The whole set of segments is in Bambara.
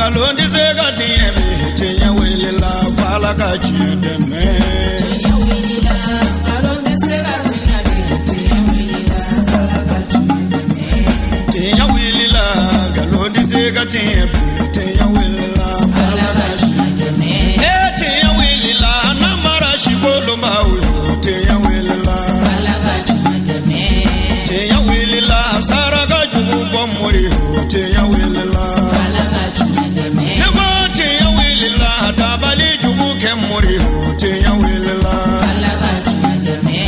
Nkalon tɛ se ka tiɲɛ bi, tiɲɛ wulila f'Ala ka tiɲɛ dɛmɛ. Tiɲɛ wulila, nkalon tɛ se ka tiɲɛ bi, tiɲɛ wulila, Ala ka tiɲɛ dɛmɛ. Tiɲɛ wulila, nkalon tɛ se ka tiɲɛ bi, tiɲɛ wulila Ala ka tiɲɛ dɛmɛ. E tiɲɛ wulila, namara si kolonbaw yo, tiɲɛ wulila. Ala ka tiɲɛ dɛmɛ. Tiɲɛ wulila, saraka jugu bɔ mori yo, tiɲɛ wulila. Ala ka tiɲɛ dɛmɛ. Ne ko tiɲɛ wulila, dabali jugu kɛ mori yo, tiɲɛ wulila. Ala ka tiɲɛ dɛmɛ.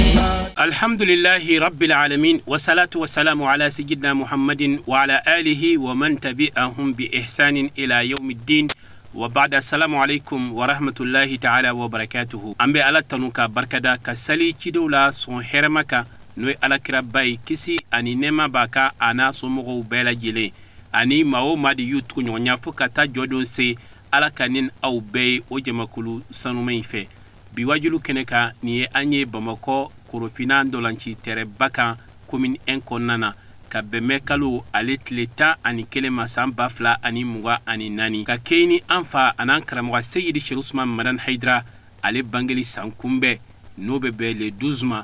الحمد لله رب العالمين والصلاة والسلام على سيدنا محمد وعلى آله ومن تبعهم بإحسان إلى يوم الدين وبعد السلام عليكم ورحمة الله تعالى وبركاته. An bɛ Ala tanu ka barikada ka sali cidenw la sɔn hɛrɛma kan, n'o ye alakiraba ye, kisi ani nɛɛma b'a kan, a n'a somɔgɔw bɛɛ lajɛlen ani maa o maa de y'u tugu ɲɔgɔn ɲɛ fo ka taa jɔdon se. Ala ka ni aw bɛɛ ye o jamakulu sanuma in fɛ. Bi wajulu kɛnɛ kan, nin ye an ye Bamakɔ Korofina ntolanci tɛrɛba kan, commune 1 kɔnɔna na, ka bɛn mɛ kalo ale tile 11 ma, san 2024, ka kɛɲɛ ni an fa an'an karamɔgɔ Seyidi Sherif Usman Madani Hayidara ale bangeli san kunbɛn, n'o bɛ bɛn le 12 ma.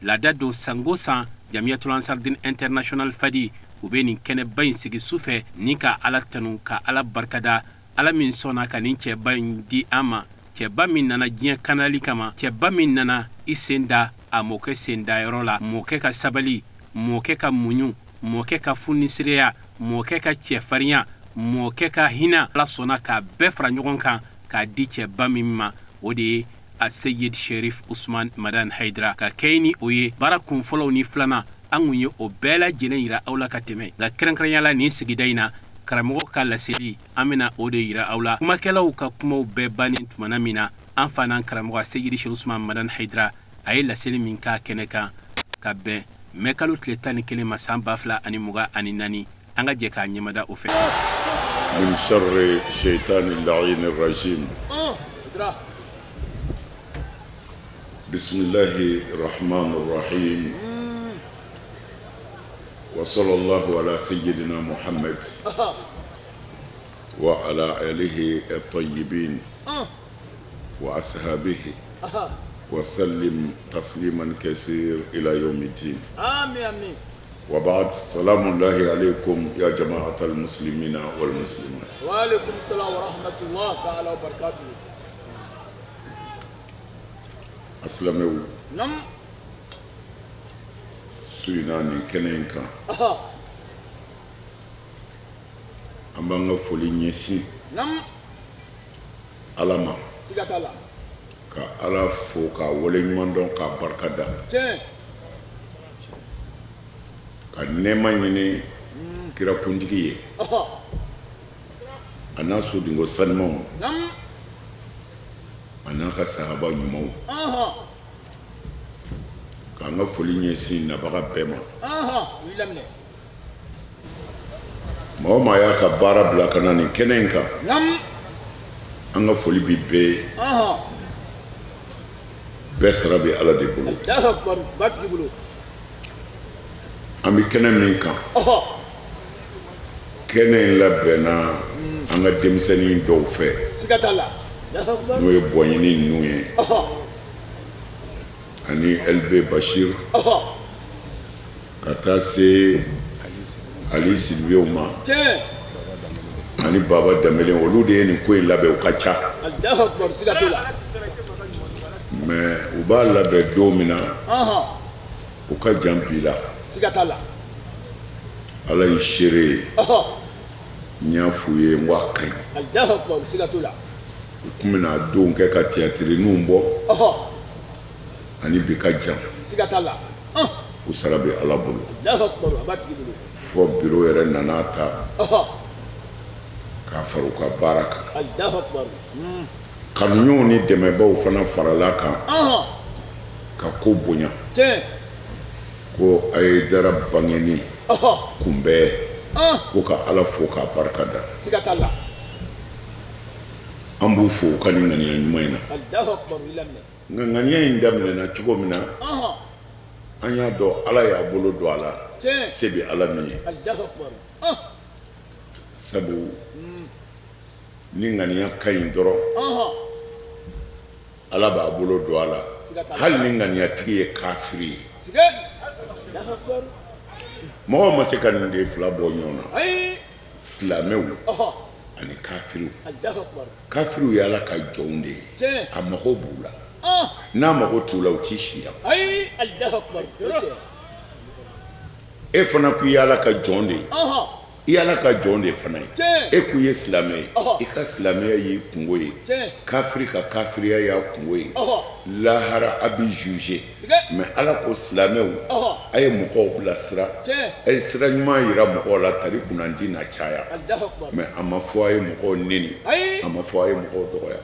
Laada don, sango san, Jamiyatul Ansardin International Fadi, u bɛ nin kɛnɛba in sigi su fɛ ni ka Ala tanu, ka Ala barikada, Ala min sɔnna ka nin cɛba in di an ma, cɛba min nana diɲɛ kanali kama, cɛba min nana i sen da a mɔkɛ sen da yɔrɔ la, mɔkɛ ka sabali, mɔkɛ ka muɲu, mɔkɛ ka funisireya, mɔkɛ ka cɛfarinya, mɔkɛ ka hinɛ. Ala sɔnna k'a bɛɛ fara ɲɔgɔn kan k'a di cɛba min ma, o de ye a Seyid Sherif Usman Madan Haidara. Ka kɛɲɛ ni o ye, baara kun fɔlɔw ni filanan, an kun ye o bɛɛ lajɛlen yira aw la ka tɛmɛ. Nka kɛrɛnkɛrɛnya la, nin sigida in na, karamɔgɔ ka laseli, an bɛna o de yira aw la. Kumakɛlaw ka kumaw bɛɛ bannen tumana min na, an fa n'an karamɔgɔ Seyidi Sherif Usman Madan Haidara a ye laseli min k'a kɛnɛ kan ka bɛn mɛ kalo tile 11 ma, san 2024, an ka jɛ k'a ɲɛmada o fɛ. من شر الشيطان اللعين الرجيم. بسم الله الرحمن الرحيم وصلى الله على سيدنا محمد وعلى آله الطيبين وأصحابه وسلم تسليما كثير إلى يوم الدين. آمين آمين. وبعد، سلام الله عليكم يا جماعة المسلمين والمسلمات. وعليكم السلام ورحمة الله تعالى وبركاته. Asilamɛw, su in na, nin kɛnɛ in kan, an b'an ka foli ɲɛsin Ala ma, Siga t'a la. ka Ala fo, k'a waleɲuman dɔn, k'a barika da, ka nɛɛma ɲini kirakuntigi ye, a n'a sodenko sanumaw, a n'a ka sahaba ɲumanw, k'an ka foli ɲɛsin nabaga bɛɛ ma. U y'i laminɛ. Maa o maa y'a ka baara bila ka na nin kɛnɛ in kan, an ka foli bi bɛɛ ye. Bɛɛ sara bɛ Ala de bolo. Allahu akbar, ba tigi bolo. An bɛ kɛnɛ min kan, kɛnɛ in labɛnna an ka denmisɛnnin dɔw fɛ, Siga t'a la. Allahu akbar. N'o ye Bɔɲini ninnu ye ani LB Bashir, ka taa se Ali Sidibew ma ani Baba Danbele. Olu de ye nin ko in labɛn. U ka ca. Allahu akbar, siga t'o la. Mais u b'a labɛn don min na, u ka jan bi la. Siga t'a la. Ala ye seere ye, n y'a f'u ye n ko a ka ɲi. Allahu akbar, siga t'o la. U tun bɛna don kɛ ka théâtre bɔ ani bi ka jan. Siga t'a la. U sara bɛ Ala bolo. Allahu akbar, a b'a tigi bolo. Fɔ bureau yɛrɛ nana ta k'a fara u ka baara kan. Allahu akbar. Kanuɲɔgɔnw ni dɛmɛbaaw fana farala kan ka ko bonya, ko a ye dara bangeni kunbɛn ko ka Ala fo k'a barika da. Siga t'a la. An b'u fo u ka nin ŋaniya ɲuman in na. Allahu akbar, u y'i laminɛ. Nka ŋaniya in daminɛna cogo min na, an y'a dɔn Ala y'a bolo don a la, se bɛ Ala min ye. Allahu akbar. Sabu Ni ŋaniya ka ɲi dɔrɔn, Ala b'a bolo don a la, hali ni ŋaniyatigi ye kafiri ye. Mɔgɔw ma se ka nin de fila bɔ ɲɔgɔn na, silamɛw ani kafiriw. Kafiriw ye Ala ka jɔnw de ye, a mago b'u la. N'a mago t'u la, u t'i si yan. E fana ko i ye Ala ka jɔn de ye, i Ala ka jɔn de fana ye. E ko i ye silamɛ ye, i ka silamɛya y'i kunko ye, kafiri ka kafiriya y'a kunko ye. Lahara a bɛ juger. Mais Ala ko silamɛw, a ye mɔgɔw bilasira, a ye sira ɲuman jira mɔgɔw la, tari kunnandi na caya. Mais a ma fɔ a ye mɔgɔw neni, a ma fɔ a ye mɔgɔw dɔgɔya.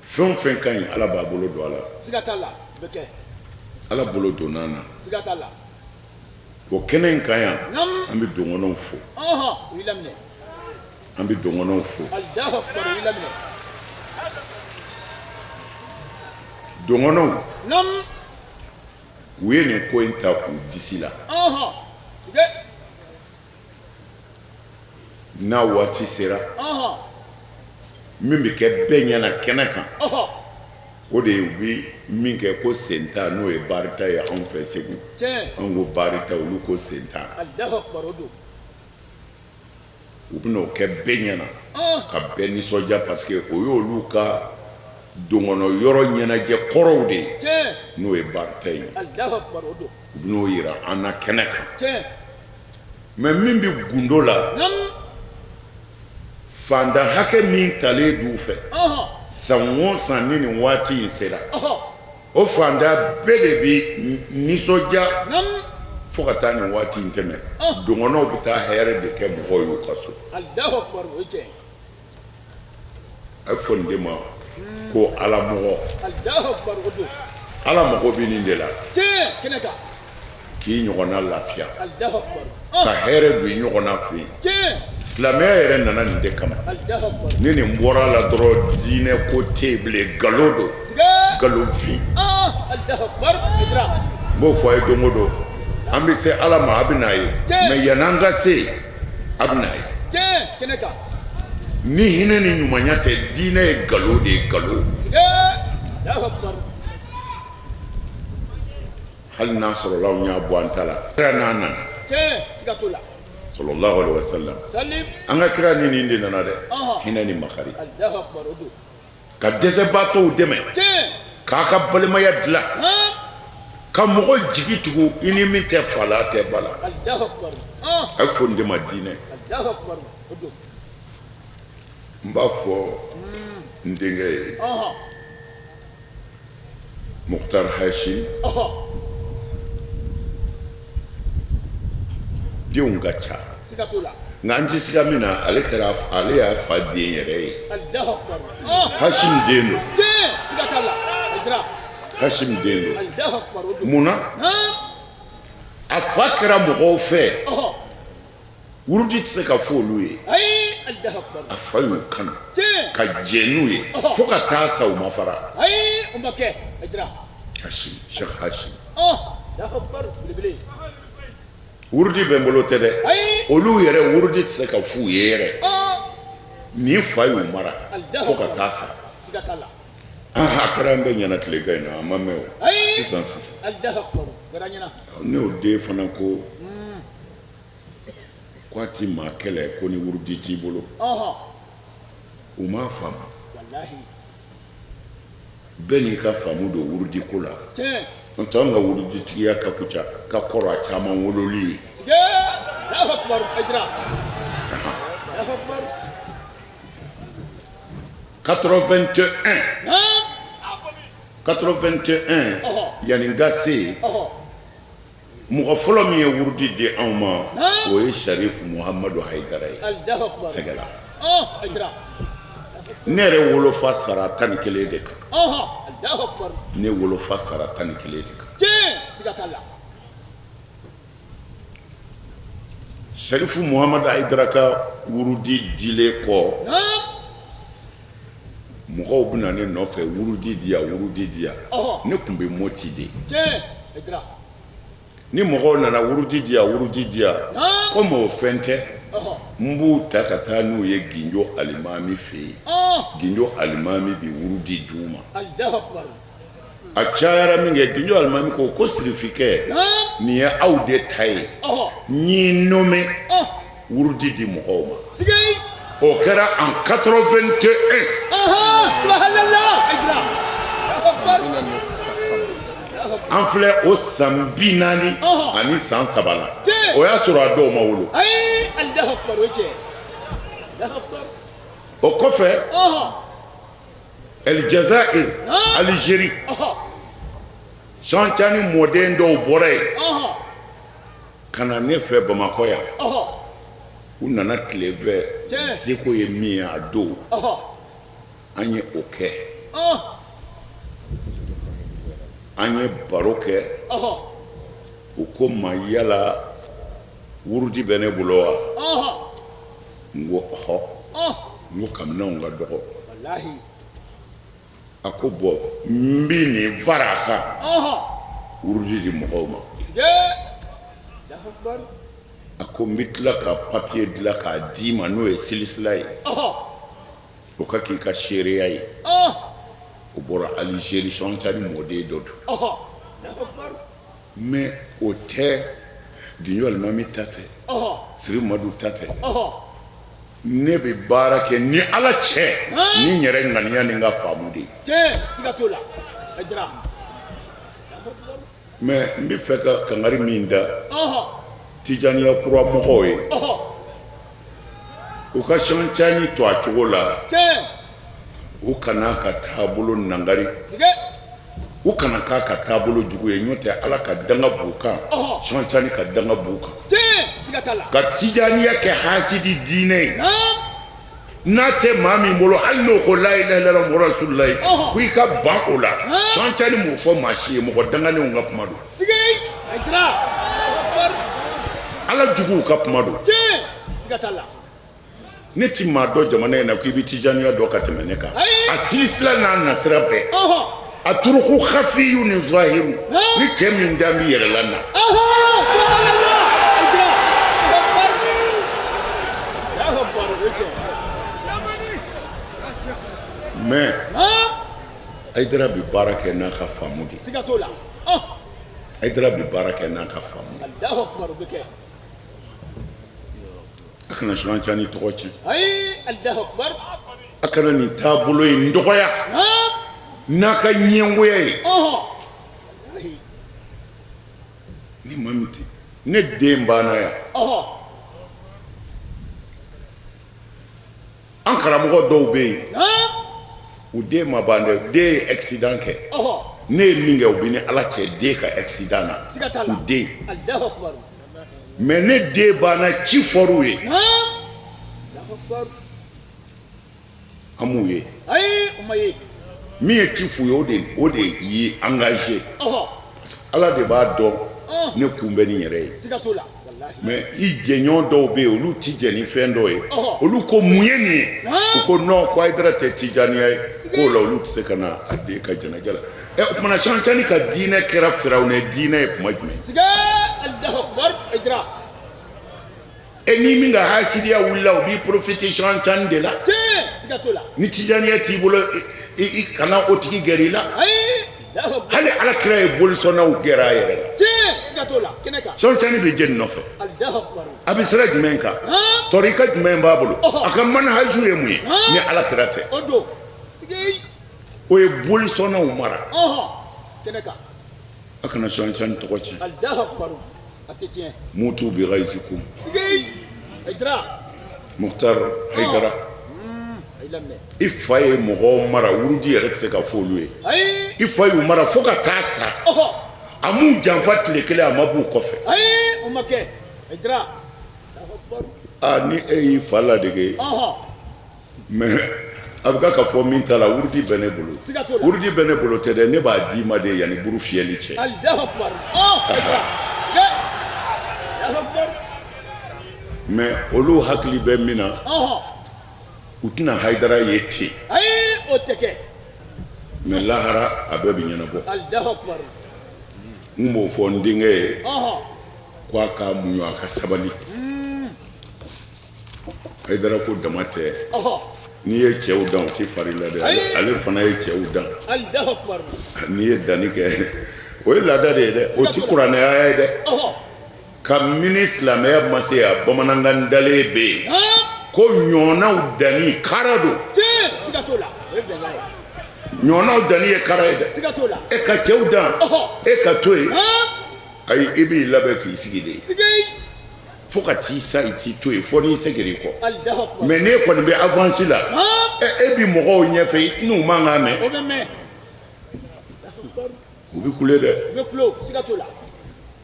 Fɛn o fɛn ka ɲi, Ala b'a bolo don a la. Siga t'a la, o bɛ kɛ. Ala bolo donna a na. Siga t'a la. O kɛnɛ in kan yan, an bɛ dɔgɔnɔw fo. Ɔnhɔn, u y'i laminɛ. An bɛ dɔgɔnɔw fo. Alahu akibaru, u y'i laminɛ. Dɔgɔnɔw. Naamu. U ye nin ko in ta k'u disi la. Ɔnhɔn, siga. N'a waati sera, min bɛ kɛ bɛɛ ɲɛna kɛnɛ kan, o de ye u bɛ min kɛ ko senta, n'o ye barita ye anw fɛ Segu. Anw ko barita, olu ko senta. U bɛna o kɛ bɛɛ ɲɛna ka bɛɛ nisɔndiya parce que o y'olu ka donkɔnɔ yɔrɔ ɲɛnajɛ kɔrɔw de ye, n'o ye barita ye. U bɛn'o jira an na kɛnɛ kan. Mais min bɛ gundo la, fantan hakɛ min talen d'u fɛ san o san ni nin waati in sera, o fantan bɛɛ de bɛ nisɔndiya fo ka taa nin waati in tɛmɛ. Dɔgɔnɔw bɛ taa hɛrɛ de kɛ mɔgɔw y'u ka so. A bɛ fɔ nin de ma ko ala mɔgɔ. Ala mago bɛ nin de la, k'i ɲɔgɔnna lafiya, ka hɛrɛ don i ɲɔgɔnna fɛ yen. Silamɛya yɛrɛ nana nin de kama. Ni nin bɔra a la dɔrɔn, diinɛ ko tɛ yen bilen, nkalon don, nkalonfin. N b'o fɔ a ye don o don, an bɛ se Ala ma, a bɛ n'a ye, mais yann'an ka se, a bɛ n'a ye. Ni hinɛ ni ɲumanya tɛ, diinɛ ye nkalon de ye, nkalon. Hali n'a sɔrɔla anw y'a bɔ an ta la, kira n'a nana, sallallahu alaihi wasallam, an ka kira ni nin de nana dɛ, hinɛ ni makari, ka dɛsɛbaatɔw dɛmɛ, k'a ka balimaya dilan, ka mɔgɔ jigi tugu i ni min tɛ fa la tɛ ba la. A bɛ fɔ nin de ma diinɛ. N b'a fɔ n denkɛ ye Mukhtar Hashim, denw ka ca, nka an tɛ siga min na, ale kɛra ale y'a fa den yɛrɛ ye. Hashim den don, Hashim den don. Mun na a fa kɛra mɔgɔw fɛ wurudi tɛ se ka fɔ olu ye? A fa y'u kanu ka jɛn n'u ye fo ka taa sa, u ma fara. Hashim, Cheikh Hashim, wurudi bɛ n bolo tɛ dɛ, olu yɛrɛ wurudi tɛ se ka f'u ye yɛrɛ. Nin fa y'u mara fo ka taa sa. A kɛra an bɛɛ ɲɛna tilegan in na, a ma mɛn o, sisan sisan ne y'o den fana ko ko a ti maa kɛlɛ ko ni wurudi t'i bolo. U m'a faamu. Bɛɛ n'i ka faamu don wurudi ko la. N'o tɛ anw ka wuruditigiya ka kuca ka kɔrɔ a caman wololi ye. 81 81 yanni n ka se yen, mɔgɔ fɔlɔ min ye wurudi di anw ma, o ye Sharif Muhamadu Hayidara ye Sɛgɛla. Ne yɛrɛ wolofa sara 11 de kan. Ne wolofa sara 11 de kan. Sharifu Muhamadu Hayidara ka wurudi dilen kɔ, mɔgɔw bɛ na ne nɔfɛ, wurudi di yan, wurudi di yan. Ne tun bɛ Moti de. Ni mɔgɔw nana wurudi di yan, wurudi di yan, komi o fɛn tɛ, n b'u ta ka taa n'u ye Ginjo alimami fɛ yen. Ginjo alimami bɛ wurudi d'u ma. A cayara min kɛ, Ginjo alimami ko ko sirifikɛ, nin ye aw de ta ye, n y'i nommé wurudi di mɔgɔw ma. O kɛra en 81. An filɛ o san 43 la, o y'a sɔrɔ a dɔw ma wolo. O kɔfɛ, El Jazair, Algérie, Cheikh Tidiane mɔden dɔw bɔra yen ka na ne fɛ Bamakɔ yan. U nana tile fɛ, seko ye min ye a don, an ye o kɛ, an ye baro kɛ. U ko n ma yala wurudi bɛ ne bolo wa? N ko ɔhɔ. N ko kabini anw ka dɔgɔ. A ko bon, n bɛ nin fara a kan, wurudi di mɔgɔw ma. A ko n bɛ tila ka papiye dilan k'a d'i ma, n'o ye silisila ye, o ka k'i ka seereya ye. O bɔra Algérie, Cheikh Tidiane mɔden dɔ don. Mais o tɛ Ginjo alimami ta tɛ, Siri Madu ta tɛ. Ne bɛ baara kɛ ni Ala cɛ, ni n yɛrɛ ŋaniya ni n ka faamu de ye. Siga t'o la. Mais n bɛ fɛ ka kangari min da Tijaniya kura mɔgɔw ye, u ka Cheikh Tidiane to a cogo la, u kana ka taabolo nangari, u kana k'a ka taabolo jugu ye. N'o tɛ, Ala ka danga b'u kan, Cheikh Tidiane ka danga b'u kan. Ka Tijaniya kɛ hasidi diinɛ ye, n'a tɛ maa min bolo, hali n'o ko la ilaha illallah muhammadu rasulullahi, ko i ka ban o la. Cheikh Tidiane m'o fɔ maa si ye, mɔgɔ danganenw ka kuma don, Ala juguw ka kuma don. Ne ti maa dɔn jamana in na ko i bɛ Tijaniya dɔn ka tɛmɛ ne kan, a silisila n'a nasira bɛɛ, a turuku hafiyu ni zahiru. Ni cɛ min dan b'i yɛrɛ la na. Mais Hayidara bɛ baara kɛ n'a ka faamu de ye. Hayidara bɛ baara kɛ n'a ka faamu. A kana Cheikh Tidiane tɔgɔ tiɲɛ. A kana nin taabolo in dɔgɔya n'a ka ɲɛngoya ye. Ni maa min tɛ ne den banna yan, an karamɔgɔ dɔw bɛ yen, u den ma ban dɛ, den ye accident kɛ. Ne ye min kɛ, u bɛ ni Ala cɛ, den ka accident na, u den. Mais ne den banna, ci fɔr'u ye, an m'u ye. Min ye ci f'u ye, o de y'i engagé. Ala de b'a dɔn ne kun bɛ ni yɛrɛ ye. Mais i jɛɲɔgɔn dɔw bɛ yen, olu ti jɛ ni fɛn dɔw ye. Olu ko mun ye nin ye? U ko non, ko Hayidara tɛ Tijaniya ye, k'o la olu tɛ se ka na a den ka janaja la. Ɛ, o tuma na Cheikh Tidiane ka diinɛ kɛra Firawunɛ diinɛ ye tuma jumɛn? E ni min ka hasidiya wulila, o b'i profiter Cheikh Tidiane de la. Ni Tijaniya t'i bolo, i kana o tigi gɛrɛ i la. Hali Ala kira ye bolisɔnnaw gɛrɛ a yɛrɛ la. Cheikh Tidiane bɛ jɛni nɔfɛ? A bɛ sira jumɛn kan? Tɔrika jumɛn b'a bolo? A ka manhaju ye mun ye ni Ala kira tɛ? O ye bolisɔnnaw mara. A kana Cheikh Tidiane tɔgɔ tiɲɛ. Mutu bi ghayzikum. Mukhtar Hayidara, i fa ye mɔgɔw mara, wurudi yɛrɛ tɛ se ka fɔ olu ye. I fa y'u mara fo ka taa sa, a m'u janfa tile kelen, a ma b'u kɔfɛ. Aa, ni e y'i fa ladege, mais a bɛ ka fɔ min ta la, wurudi bɛ ne bolo, wurudi bɛ ne bolo tɛ dɛ, ne b'a d'i ma de yanni buru fiyɛli cɛ. Mais olu hakili bɛ min na, u tɛna Hayidara ye ten. Mais lahara a bɛɛ bɛ ɲɛnabɔ. N b'o fɔ n denkɛ ye ko a ka muɲu, a ka sabali. Hayidara ko dama tɛ, n'i ye cɛw dan, o tɛ fari la dɛ. Ale fana ye cɛw dan. N'i ye danni kɛ, o ye laada de ye dɛ, o tɛ kuranɛ aya ye dɛ. Kabini silamɛya ma se yan, bamanankan dalen bɛ yen ko ɲɔgɔnnaw danni kara don. Ɲɔgɔnnaw danni ye kara ye dɛ. E ka cɛw dan, e ka to yen, ayi, i b'i labɛn k'i sigi de fo ka t'i sa. I t'i to yen fo n'i seginna i kɔ. Mais n'e kɔni bɛ avance la, e bɛ mɔgɔw ɲɛfɛ, i tɛn'u mankan mɛn, u bɛ kule dɛ.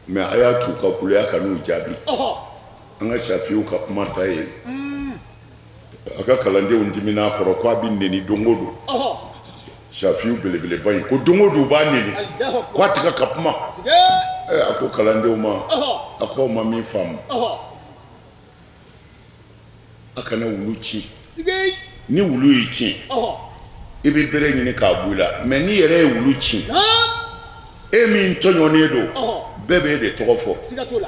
Mais a y'a t'u ka kule, a kan'u jaabi. An ka Safiyu ka kuma ta ye, a ka kalandenw dimina a kɔrɔ ko a bɛ neni don o don. Safiyu belebeleba in ko don o don u b'a neni ko a tɛ ka kuma. A ko kalandenw ma, a ko aw ma min faamu, a kana wulu ci. Ni wulu y'i ci, i bɛ bere ɲini k'a bɔ i la. Mais n'i yɛrɛ ye wulu ci, e min tɔɲɔnen don, bɛɛ b'e de tɔgɔ fɔ.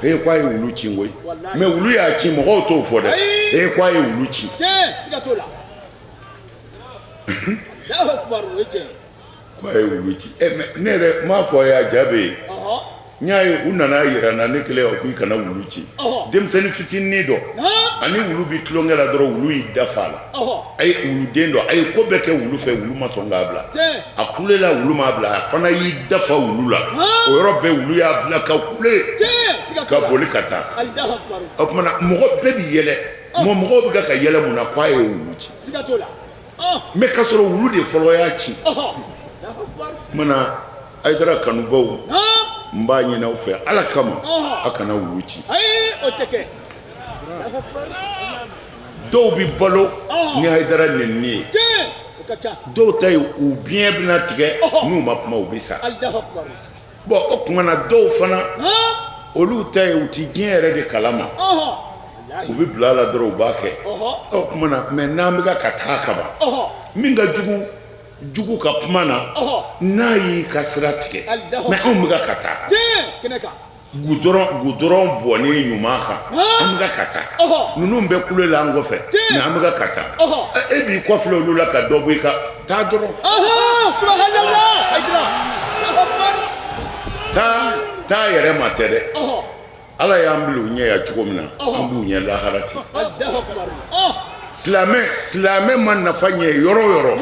E ko a ye wulu ci koyi. Mais wulu y'a ci, mɔgɔw t'o fɔ dɛ. E ko a ye wulu ci, ko a ye wulu ci. Ne yɛrɛ m'a fɔ a ye, a ja bɛ yen. N y'a ye, u nana yira n na, ne kelen ko i kana wulu ci. Denmisɛnnin fitinin dɔ ani wulu bɛ tulonkɛ la dɔrɔn, wulu y'i da fa a la. A ye wuluden dɔ, a ye ko bɛɛ kɛ wulu fɛ, wulu ma sɔn k'a bila. A kulela, wulu m'a bila, a fana y'i da fa wulu la. O yɔrɔ bɛɛ, wulu y'a bila ka kule ka boli ka taa. O tuma na, mɔgɔ bɛɛ bɛ yɛlɛ, mɔgɔw bɛ ka yɛlɛ mun na? Ko a ye wulu ci. Mais k'a sɔrɔ wulu de fɔlɔ y'a ci. Tuma na, Hayidara kanubaw, n b'a ɲini aw fɛ Ala kama, a kana wulu ci. Dɔw bɛ balo ni Hayidara nenni ye, dɔw ta ye u biɲɛ bɛna tigɛ, n'u ma kuma u bɛ sa. Bon, o tuma na, dɔw fana, olu ta ye u tɛ diɲɛ yɛrɛ de kalama, u bɛ bila a la dɔrɔn, u b'a kɛ. O tuma na, mais n'an bɛ ka taa kaban, min ka jugu jugu ka kuma na, n'a y'i ka sira tigɛ. Mais anw bɛ ka taa gudɔrɔn bɔnnen ɲuman kan, an bɛ ka taa. Ninnu bɛ kule la an kɔfɛ, mais an bɛ ka taa. E b'i kɔfilɛ olu la ka dɔ bɔ i ka taa dɔrɔn. Taa taa yɛrɛ ma tɛ dɛ. Ala y'an bila u ɲɛ yan cogo min na, an b'u ɲɛ lahara ten. Silamɛ, silamɛ ma nafa ɲɛ yɔrɔ o yɔrɔ,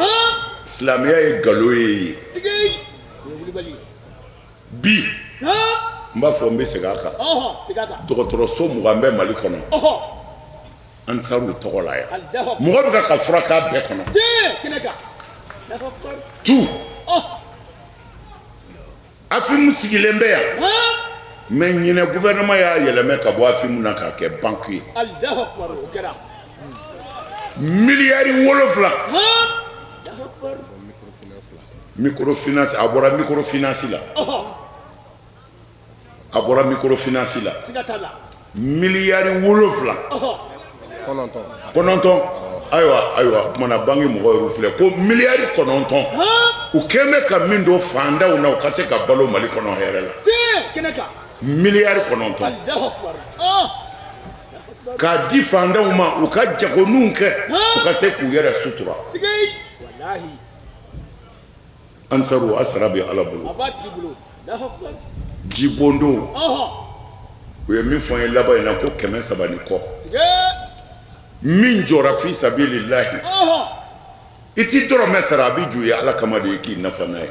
silamɛya ye nkalon ye yen. Bi n b'a fɔ, n bɛ segin a kan, dɔgɔtɔrɔso 20 bɛ Mali kɔnɔ Ansaru tɔgɔ la yan. Mɔgɔ bɛ ka furakɛ a bɛɛ kɔnɔ tu. AFIM sigilen bɛ yan, mais ɲinɛ gouvernement y'a yɛlɛmɛ ka bɔ AFIM na k'a kɛ banque ye. Miliyari 7, microfinance. A bɔra microfinance la, a bɔra microfinance la. Miliyari 7, 9. Ayiwa, ayiwa, o tuma na banque mɔgɔw yɛrɛ filɛ ko miliyari 9, u kɛn bɛ ka min don fantanw na, u ka se ka balo Mali kɔnɔ hɛrɛ la. Miliyari 9 k'a di fantanw ma, u ka jagoninw kɛ, u ka se k'u yɛrɛ sutura. Ansaru, a sara bɛ Ala bolo. Jibondon, u ye min fɔ n ye laban in na, ko 300 ni kɔ min jɔra fi sabililahi, i t'i dɔrɔmɛ sara, a bɛ jɔ ye Ala kama de ye k'i nafa n'a ye.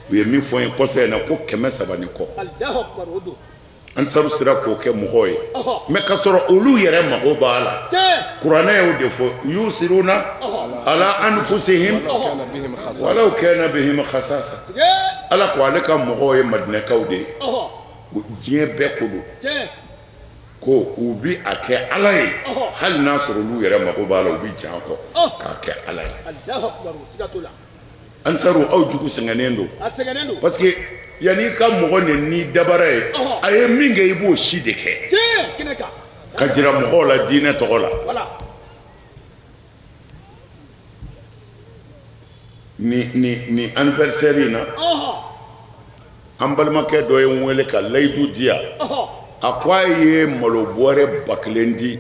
U ye min fɔ n ye kɔsa in na, ko 300 ni kɔ. Ansaru sera k'o kɛ mɔgɔw ye, mais k'a sɔrɔ olu yɛrɛ mago b'a la. Kuranɛ y'o de fɔ: yusiruna ala anfusihim walaw kana bihim khasasa. Ala ko ale ka mɔgɔw ye madinɛkaw de ye, diɲɛ bɛɛ ko don ko u bi a kɛ Ala ye, hali n'a sɔrɔ olu yɛrɛ mago b'a la, u bɛ jan kɔ k'a kɛ Ala ye. Ansaru, aw jugu sɛgɛnnen don, parce que yanni i ka mɔgɔ neni ni dabara ye, a ye min kɛ, i b'o si de kɛ ka jira mɔgɔw la diinɛ tɔgɔ la. Ni ni ni anniversaire in na. An balimakɛ dɔ ye n wele ka layidu di yan. A ko a ye malo bɔrɛ 1000 di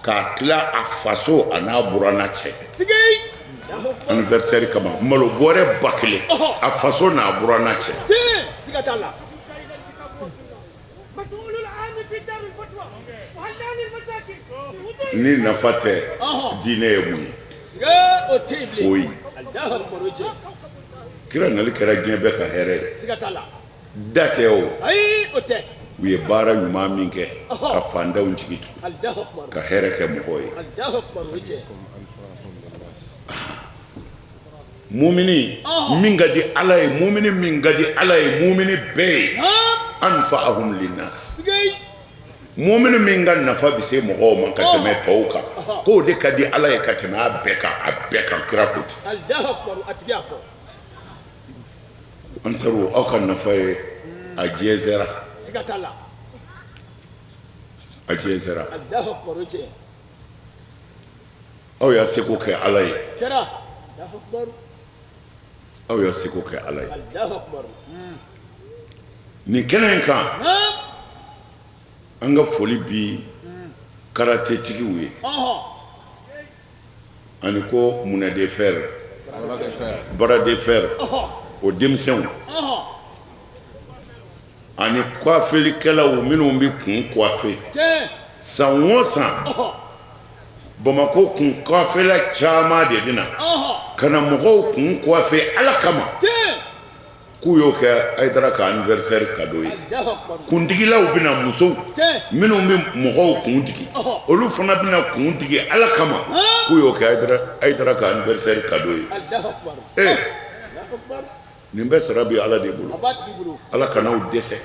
k'a tila a faso a n'a buranna cɛ anniversaire kama, malo bɔrɛ 1000 a faso n'a buranna cɛ. Ni nafa tɛ, diinɛ ye mun ye? Foyi. Kira nali kɛra diɲɛ bɛɛ ka hɛrɛ ye. Da tɛ o, u ye baara ɲuman min kɛ ka fantanw jigi tugu, ka hɛrɛ kɛ mɔgɔw ye. Mumini min ka di Ala ye, mumini min ka di Ala ye, mumini bɛɛ ye, anfa'ahum linnas, mumini min ka nafa bɛ se mɔgɔw ma ka tɛmɛ tɔw kan, k'o de ka di Ala ye ka tɛmɛ a bɛɛ kan, a bɛɛ kan. Kira ko ten. Ansaru, aw ka nafa ye a jɛnsɛra, a jɛnsɛra. Aw y'a seko kɛ Ala ye, aw y'a seko kɛ Ala ye nin kɛnɛ in kan. An ka foli bi karatetigiw ye ani ko main de fer, bras de fer, o denmisɛnw ani coifferikɛlaw minnu bɛ kun coiffer san o san. Bamakɔ kun coiffela caman de bɛ na ka na mɔgɔw kun coiffer Ala kama, k'u y'o kɛ Hayidara ka anniversaire cadeau ye. Kuntigilaw bɛ na, musow minnu bɛ mɔgɔw kun tigi, olu fana bɛ na kun tigi Ala kama, k'u y'o kɛ Hayidara ka anniversaire cadeau ye. Ee, nin bɛɛ sara bɛ Ala de bolo. Ala kan'aw dɛsɛ.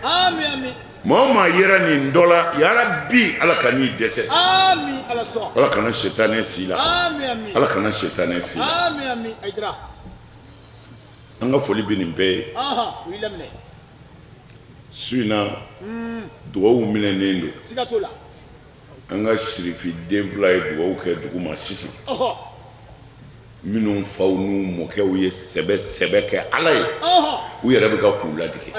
Maa o maa yera nin dɔ la, yarabi Ala kan'i dɛsɛ. Ala kana sitanɛ s'i la, Ala kana sitanɛ s'i la. An ka foli bɛ nin bɛɛ ye su in na. Dugawu minɛnen don. An ka sirifi den fila ye dugawu kɛ dugu ma sisan, minnu faw n'u mɔkɛw ye sɛbɛ sɛbɛ kɛ Ala ye, u yɛrɛ bɛ ka k'u ladege.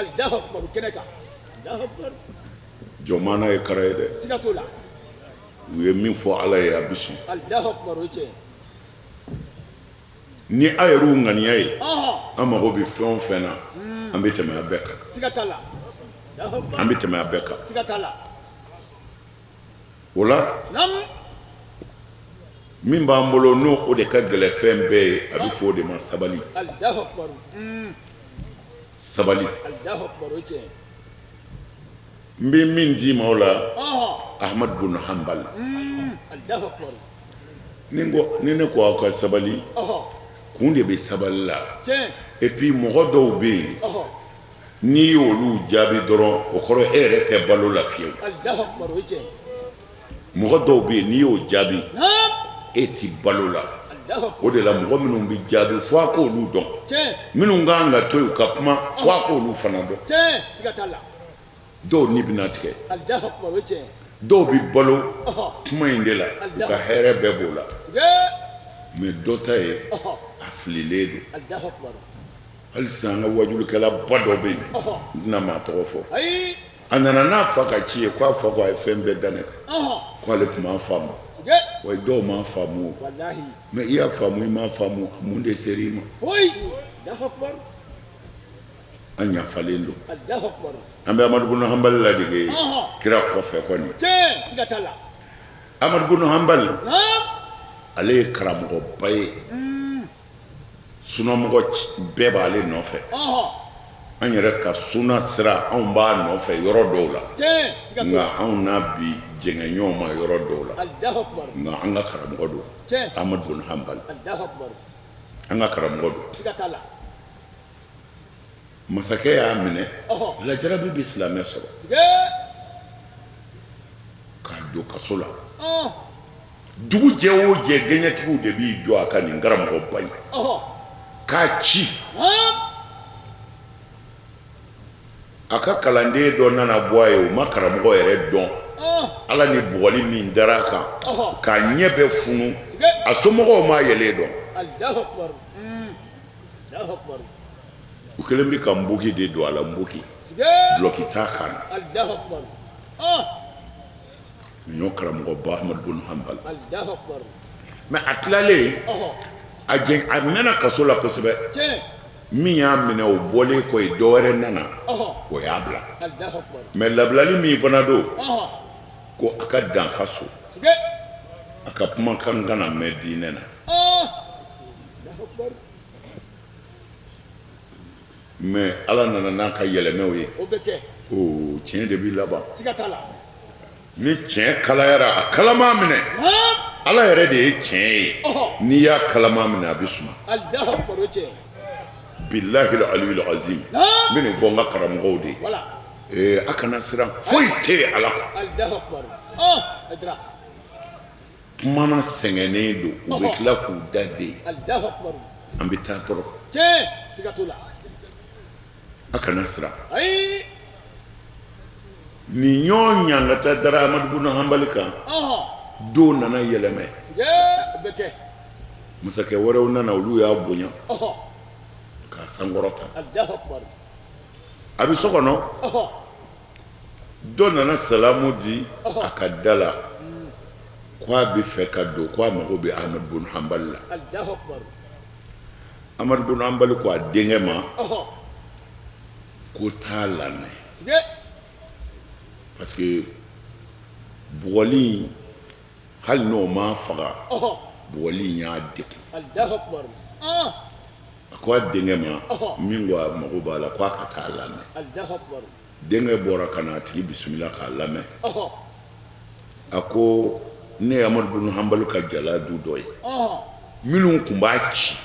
Jɔnmaana ye kara ye dɛ. U ye min fɔ Ala ye, a bɛ sɔn. Ni a yɛrɛw ŋaniya ye, an mago bɛ fɛn o fɛn na, an bɛ tɛmɛ a bɛɛ kan, an bɛ tɛmɛ a bɛɛ kan. O la, min b'an bolo, n'o o de ka gɛlɛn fɛn bɛɛ ye, a bɛ fɔ o de ma sabali. Sabali, n bɛ min d'i ma o la, Ahmad bun Hanbal. Ni ni ne ko aw ka sabali, kun de bɛ sabali la. Et puis mɔgɔ dɔw bɛ yen, n'i y'olu jaabi dɔrɔn, o kɔrɔ e yɛrɛ tɛ balo la fiyewu. Mɔgɔ dɔw bɛ yen, n'i y'o jaabi, e tɛ balo la. O de la, mɔgɔ minnu bɛ jaabi, fo a k'olu dɔn. Minnu ka kan ka to yen u ka kuma, fo a k'olu fana dɔn. Dɔw ni bɛna tigɛ, dɔw bɛ balo kuma in de la, u ka hɛrɛ bɛɛ b'o la. Mais dɔ ta ye, a fililen don. Hali sisan, an ka wajulikɛlaba dɔ bɛ yen, n tɛna maa tɔgɔ fɔ, a nana n'a fa ka ci ye, k'a fa ko a ye fɛn bɛɛ da ne kan, ko ale tun m'a faamu. Wa dɔw m'a faamu o, mais i y'a faamu, i m'a faamu, mun de sera i ma? An yafalen don. An bɛ Amadu bunu Hanbali ladege ye kira kɔfɛ kɔni. Amadu bunu Hanbali, ale ye karamɔgɔba ye. Sunamɔgɔ bɛɛ b'ale nɔfɛ. An yɛrɛ ka suna sira, anw b'a nɔfɛ yɔrɔ dɔw la, nka anw n'a bi jɛngɛ ɲɔgɔn ma yɔrɔ dɔw la. Nka an ka karamɔgɔ don, Ahmad bun Hanbali, an ka karamɔgɔ don. Masakɛ y'a minɛ, lajarabi bɛ silamɛ sɔrɔ k'a don kaso la. Dugu jɛ o jɛ, gɛɲɛtigiw de b'i jɔ a kan, nin karamɔgɔba in k'a ci. A ka kalanden dɔ nana bɔ a ye, o ma karamɔgɔ yɛrɛ dɔn. Ala ni bugɔli min dara a kan, k'a ɲɛ bɛɛ funu, a somɔgɔw m'a yɛlɛ dɔn. U kɛlen bɛ ka npogi de don a la, npogi, dulɔki t'a kan na. Ɲɔ karamɔgɔba Ahmadu bun Hanbal, mais a tilalen, a jɛn, a mɛnna kaso la kosɛbɛ. Min y'a minɛ, o bɔlen kɔ yen, dɔ wɛrɛ nana, o y'a bila. Mais labilali min fana don, ko a ka dan ka so, a ka kumakan kana mɛn diinɛ na. Mais Ala nana n'a ka yɛlɛmɛw ye. O tiɲɛ de b'i laban. Ni tiɲɛ kalayara, a kalama minɛ. Ala yɛrɛ de ye tiɲɛ ye. N'i y'a kalama minɛ, a bɛ suma. Bilahi aliyul azim, n bɛ nin fɔ n ka karamɔgɔw de ye. Ee, a kana siran, foyi tɛ yen Ala kɔ. Kumana sɛgɛnnen don, u bɛ tila k'u da den. An bɛ taa dɔrɔn, a kana siran. Nin ɲɔgɔn ɲangata dara Amadu bun Hanbali kan. Don nana yɛlɛmɛ, masakɛ wɛrɛw nana, olu y'a bonya k'a sankɔrɔta. A bɛ so kɔnɔ, dɔ nana salamu di a ka da la, ko a bɛ fɛ ka don, ko a mago bɛ Amadu bun Hanbali la. Amadu bun Hanbali ko a denkɛ ma ko taa lamɛn, parce que bugɔli in, hali n'o m'a faga, bugɔli in y'a degun. A ko a denkɛ ma min ko a mago b'a la, ko a ka taa lamɛn. Denkɛ bɔra ka na a tigi bisimila k'a lamɛn. A ko ne ye Amadu bun Hanbali ka jala du dɔ ye minnu tun b'a ci,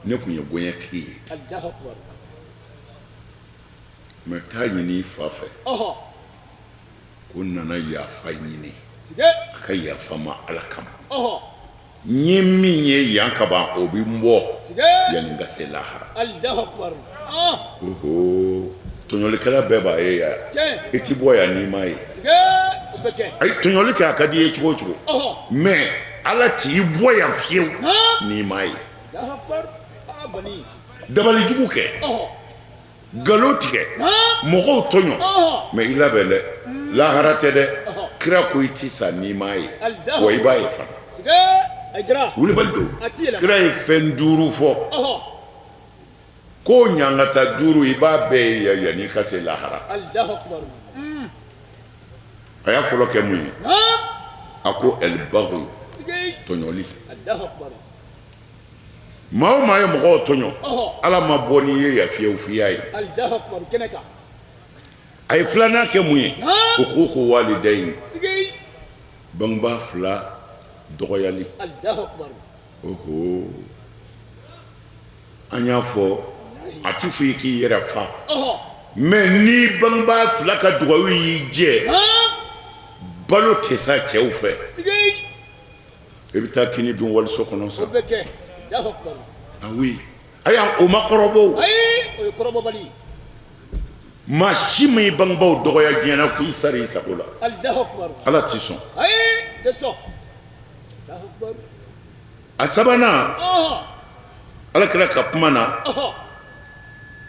ne tun ye gɔɲɛtigi ye. Mais taa ɲini i fa fɛ ko n nana yafa ɲini, a ka yafa n ma Ala kama. N ye min ye yan ka ban, o bɛ n bɔ yanni n ka se lahara. Oho, tɔɲɔlikɛla bɛɛ b'a ye yan, i ti bɔ yan n'i m'a ye. Ayi, tɔɲɔli kɛ, a ka di i ye cogo o cogo, mais Ala t'i bɔ yan fiyewu n'i m'a ye. Dabalijugu kɛ, nkalon tigɛ, mɔgɔw tɔɲɔ, mais i labɛn dɛ, lahara tɛ dɛ. Kira ko i ti sa n'i m'a ye, wa i b'a ye fana. Wulibali don. Kira ye fɛn duuru fɔ ko ɲangata duuru, i b'a bɛɛ ye yan yanni i ka se lahara. A y'a fɔlɔ kɛ mun ye? A ko ɛlibagu, tɔɲɔli. Maa o maa ye mɔgɔw tɔɲɔ, Ala ma bɔ n'i ye yan fiyewu f'i y'a ye. A ye filanan kɛ mun ye? Ukuku walidayini, bangebaa fila dɔgɔyali. Oho, an y'a fɔ, a ti fɔ i k'i yɛrɛ fa, mais ni bangebaa fila ka dugawu y'i jɛ, balo tɛ sa cɛw fɛ. I bɛ taa kini dun waliso kɔnɔ sa. O bɛ kɛ. Alahu akibaru. Ah oui. Ayi, o ma kɔrɔbɔ o. Ayi, o ye kɔrɔbɔbali ye. Maa si m'i bangebaaw dɔgɔya diɲɛ na k'i sara i sago la. Alahu akibaru. Ala t'i sɔn. Ayi, tɛ sɔn. Alahu akibaru. A sabanan. Ɔhɔn. Ala kira ka kuma na. Ɔhɔn.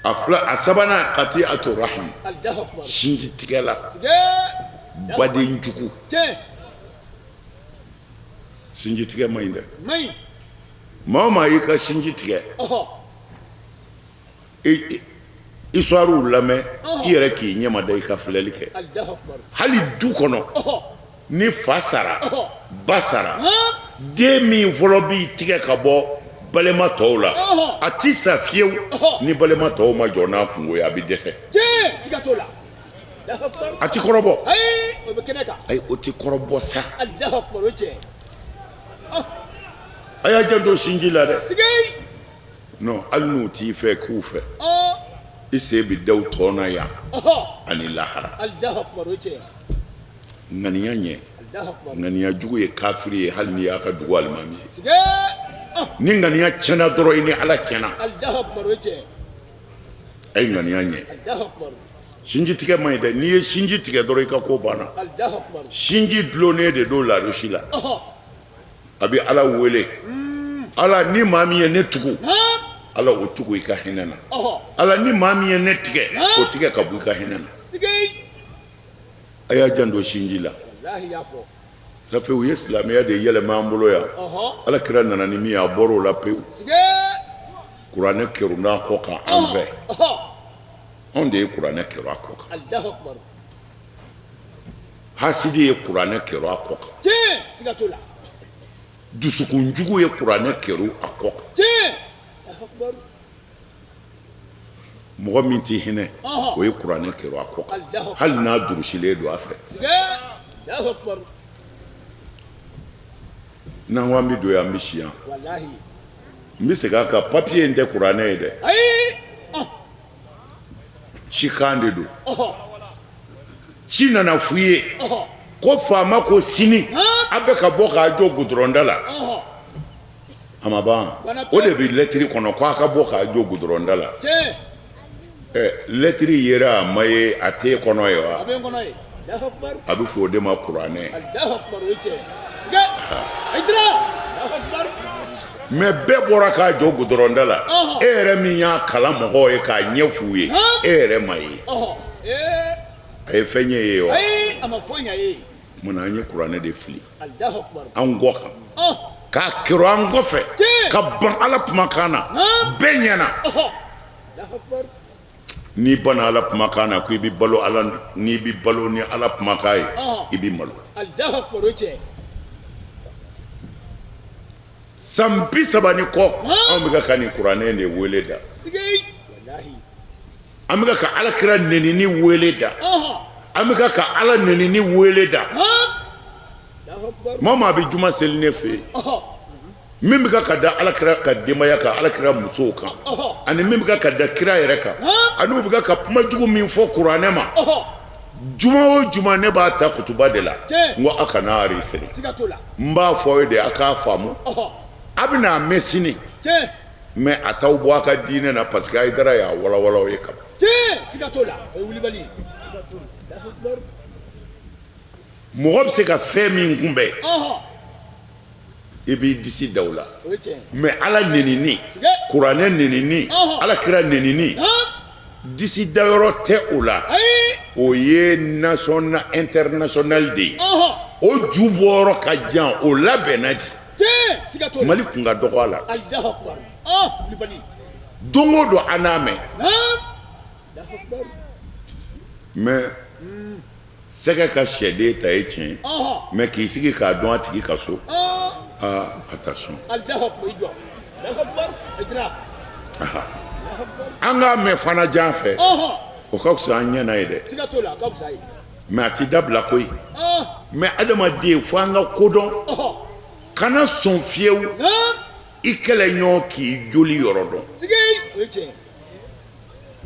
A fila, a sabanan, kati'atu rahim. Alahu akibaru. Sinji tigɛ la. Sigee. Baden jugu. Tiɲɛ. Sinji tigɛ man ɲi dɛ. Maa o maa y'i ka sinji tigɛ, histoire lamɛn i yɛrɛ k'i ɲɛmada, i ka filɛli kɛ. Hali du kɔnɔ, ni fa sara, ba sara, den min fɔlɔ b'i tigɛ ka bɔ balima tɔw la, a ti sa fiyewu ni balima tɔw ma jɔ n'a kunko ye, a bɛ dɛsɛ. A ti kɔrɔbɔ. Ayi, o bɛ kɛnɛ kan. Ayi, o ti kɔrɔbɔ sa. A y'a janto sinji la dɛ. Non, hali n'u t'i fɛ k'u fɛ, i sen bɛ da u tɔn na yan ani lahara. Ŋaniya ɲɛ, ŋaniya jugu ye kafiri ye, hali n'i y'a ka dugu alimami ye. Ni ŋaniya tiɲɛna dɔrɔn, i ni Ala tiɲɛna. A ye ŋaniya ɲɛ. Sinji tigɛ man ɲi dɛ. N'i ye sinji tigɛ dɔrɔn, i ka ko banna. Sinji dulonnen de don larusi la. A bɛ Ala wele: Ala, ni maa min ye ne tugu, Ala o tugu i ka hinɛ na. Ala, ni maa min ye ne tigɛ, o tigɛ ka bɔ i ka hinɛ na. A y'a janto sinji la. Ça fait u ye silamɛya de yɛlɛma an bolo yan. Ala kira nana ni min ye, a bɔra o la pewu. Kuranɛ kerunna a kɔ kan an fɛ. Anw de ye kuranɛ kerun a kɔ kan. Hasidi ye kuranɛ kerun a kɔ kan. Dusukunjugu ye kuranɛ kerun a kɔ kan. Mɔgɔ min tɛ hinɛ, o ye kuranɛ kerun a kɔ kan, hali n'a durusilen don a fɛ. N'an ko an bɛ don yan, an bɛ si yan. N bɛ segin a kan, papiye in tɛ kuranɛ ye dɛ, cikan de don. Ci nana f'u ye ko faama ko sini a bɛ ka bɔ k'a jɔ gudɔrɔnda la. A ma ban, o de bɛ lɛtiri kɔnɔ ko a ka bɔ k'a jɔ gudɔrɔnda la. Ɛ, lɛtiri yera, a ma ye, a t'e kɔnɔ ye wa? A bɛ fɔ o de ma kuranɛ. Mais bɛɛ bɔra k'a jɔ gudɔrɔnda la, e yɛrɛ min y'a kalan mɔgɔw ye k'a ɲɛ f'u ye, e yɛrɛ ma ye, a ye fɛn ɲɛ ye wa? Munna an ye kuranɛ de fili an kɔ kan, k'a kerun an kɔfɛ, ka ban Ala kumakan na bɛɛ ɲɛna? N'i banna Ala kumakan na ko i bɛ balo Ala, n'i bɛ balo ni Ala kumakan ye, i bɛ malo. San 30 ni kɔ, anw bɛ ka nin kuranɛ de wele da, an bɛ ka Ala kira nenini wele da, an bɛ ka Ala nenini wele da. Maa maa bɛ juma seli ne fɛ yen, min bɛ ka da Ala kira ka denbaya kan, Ala kira musow kan, ani min bɛ ka da kira yɛrɛ kan, ani u bɛ ka kuma jugu min fɔ kuranɛ ma, juma o juma ne b'a ta kutuba de la. N ko a kana enregistrer, n b'a fɔ aw ye de, a k'a faamu. A bɛna a mɛn sini, mais a t'aw bɔ a ka diinɛ na, parce que Hayidara y'a walawala aw ye kaban. Mɔgɔ bɛ se ka fɛn min kunbɛn, i b'i disi da o la, mais Ala nenini, kuranɛ nenini, Ala kira nenini, disi dayɔrɔ tɛ o la. O ye national international de ye, o ju bɔyɔrɔ ka jan, o labɛnna di. Mali kun ka dɔgɔ a la. Don o don an n'a mɛn, mais sɛgɛ ka sɛden ta ye tiɲɛ ye, mais k'i sigi k'a dun a tigi ka so, aa, attention. An k'a mɛn fana jan fɛ, o ka fisa an ɲɛna ye dɛ, mais a tɛ dabila koyi. Mais adamaden, fo an ka ko dɔn. Kana sɔn fiyewu i kɛlɛɲɔgɔn k'i joli yɔrɔ dɔn.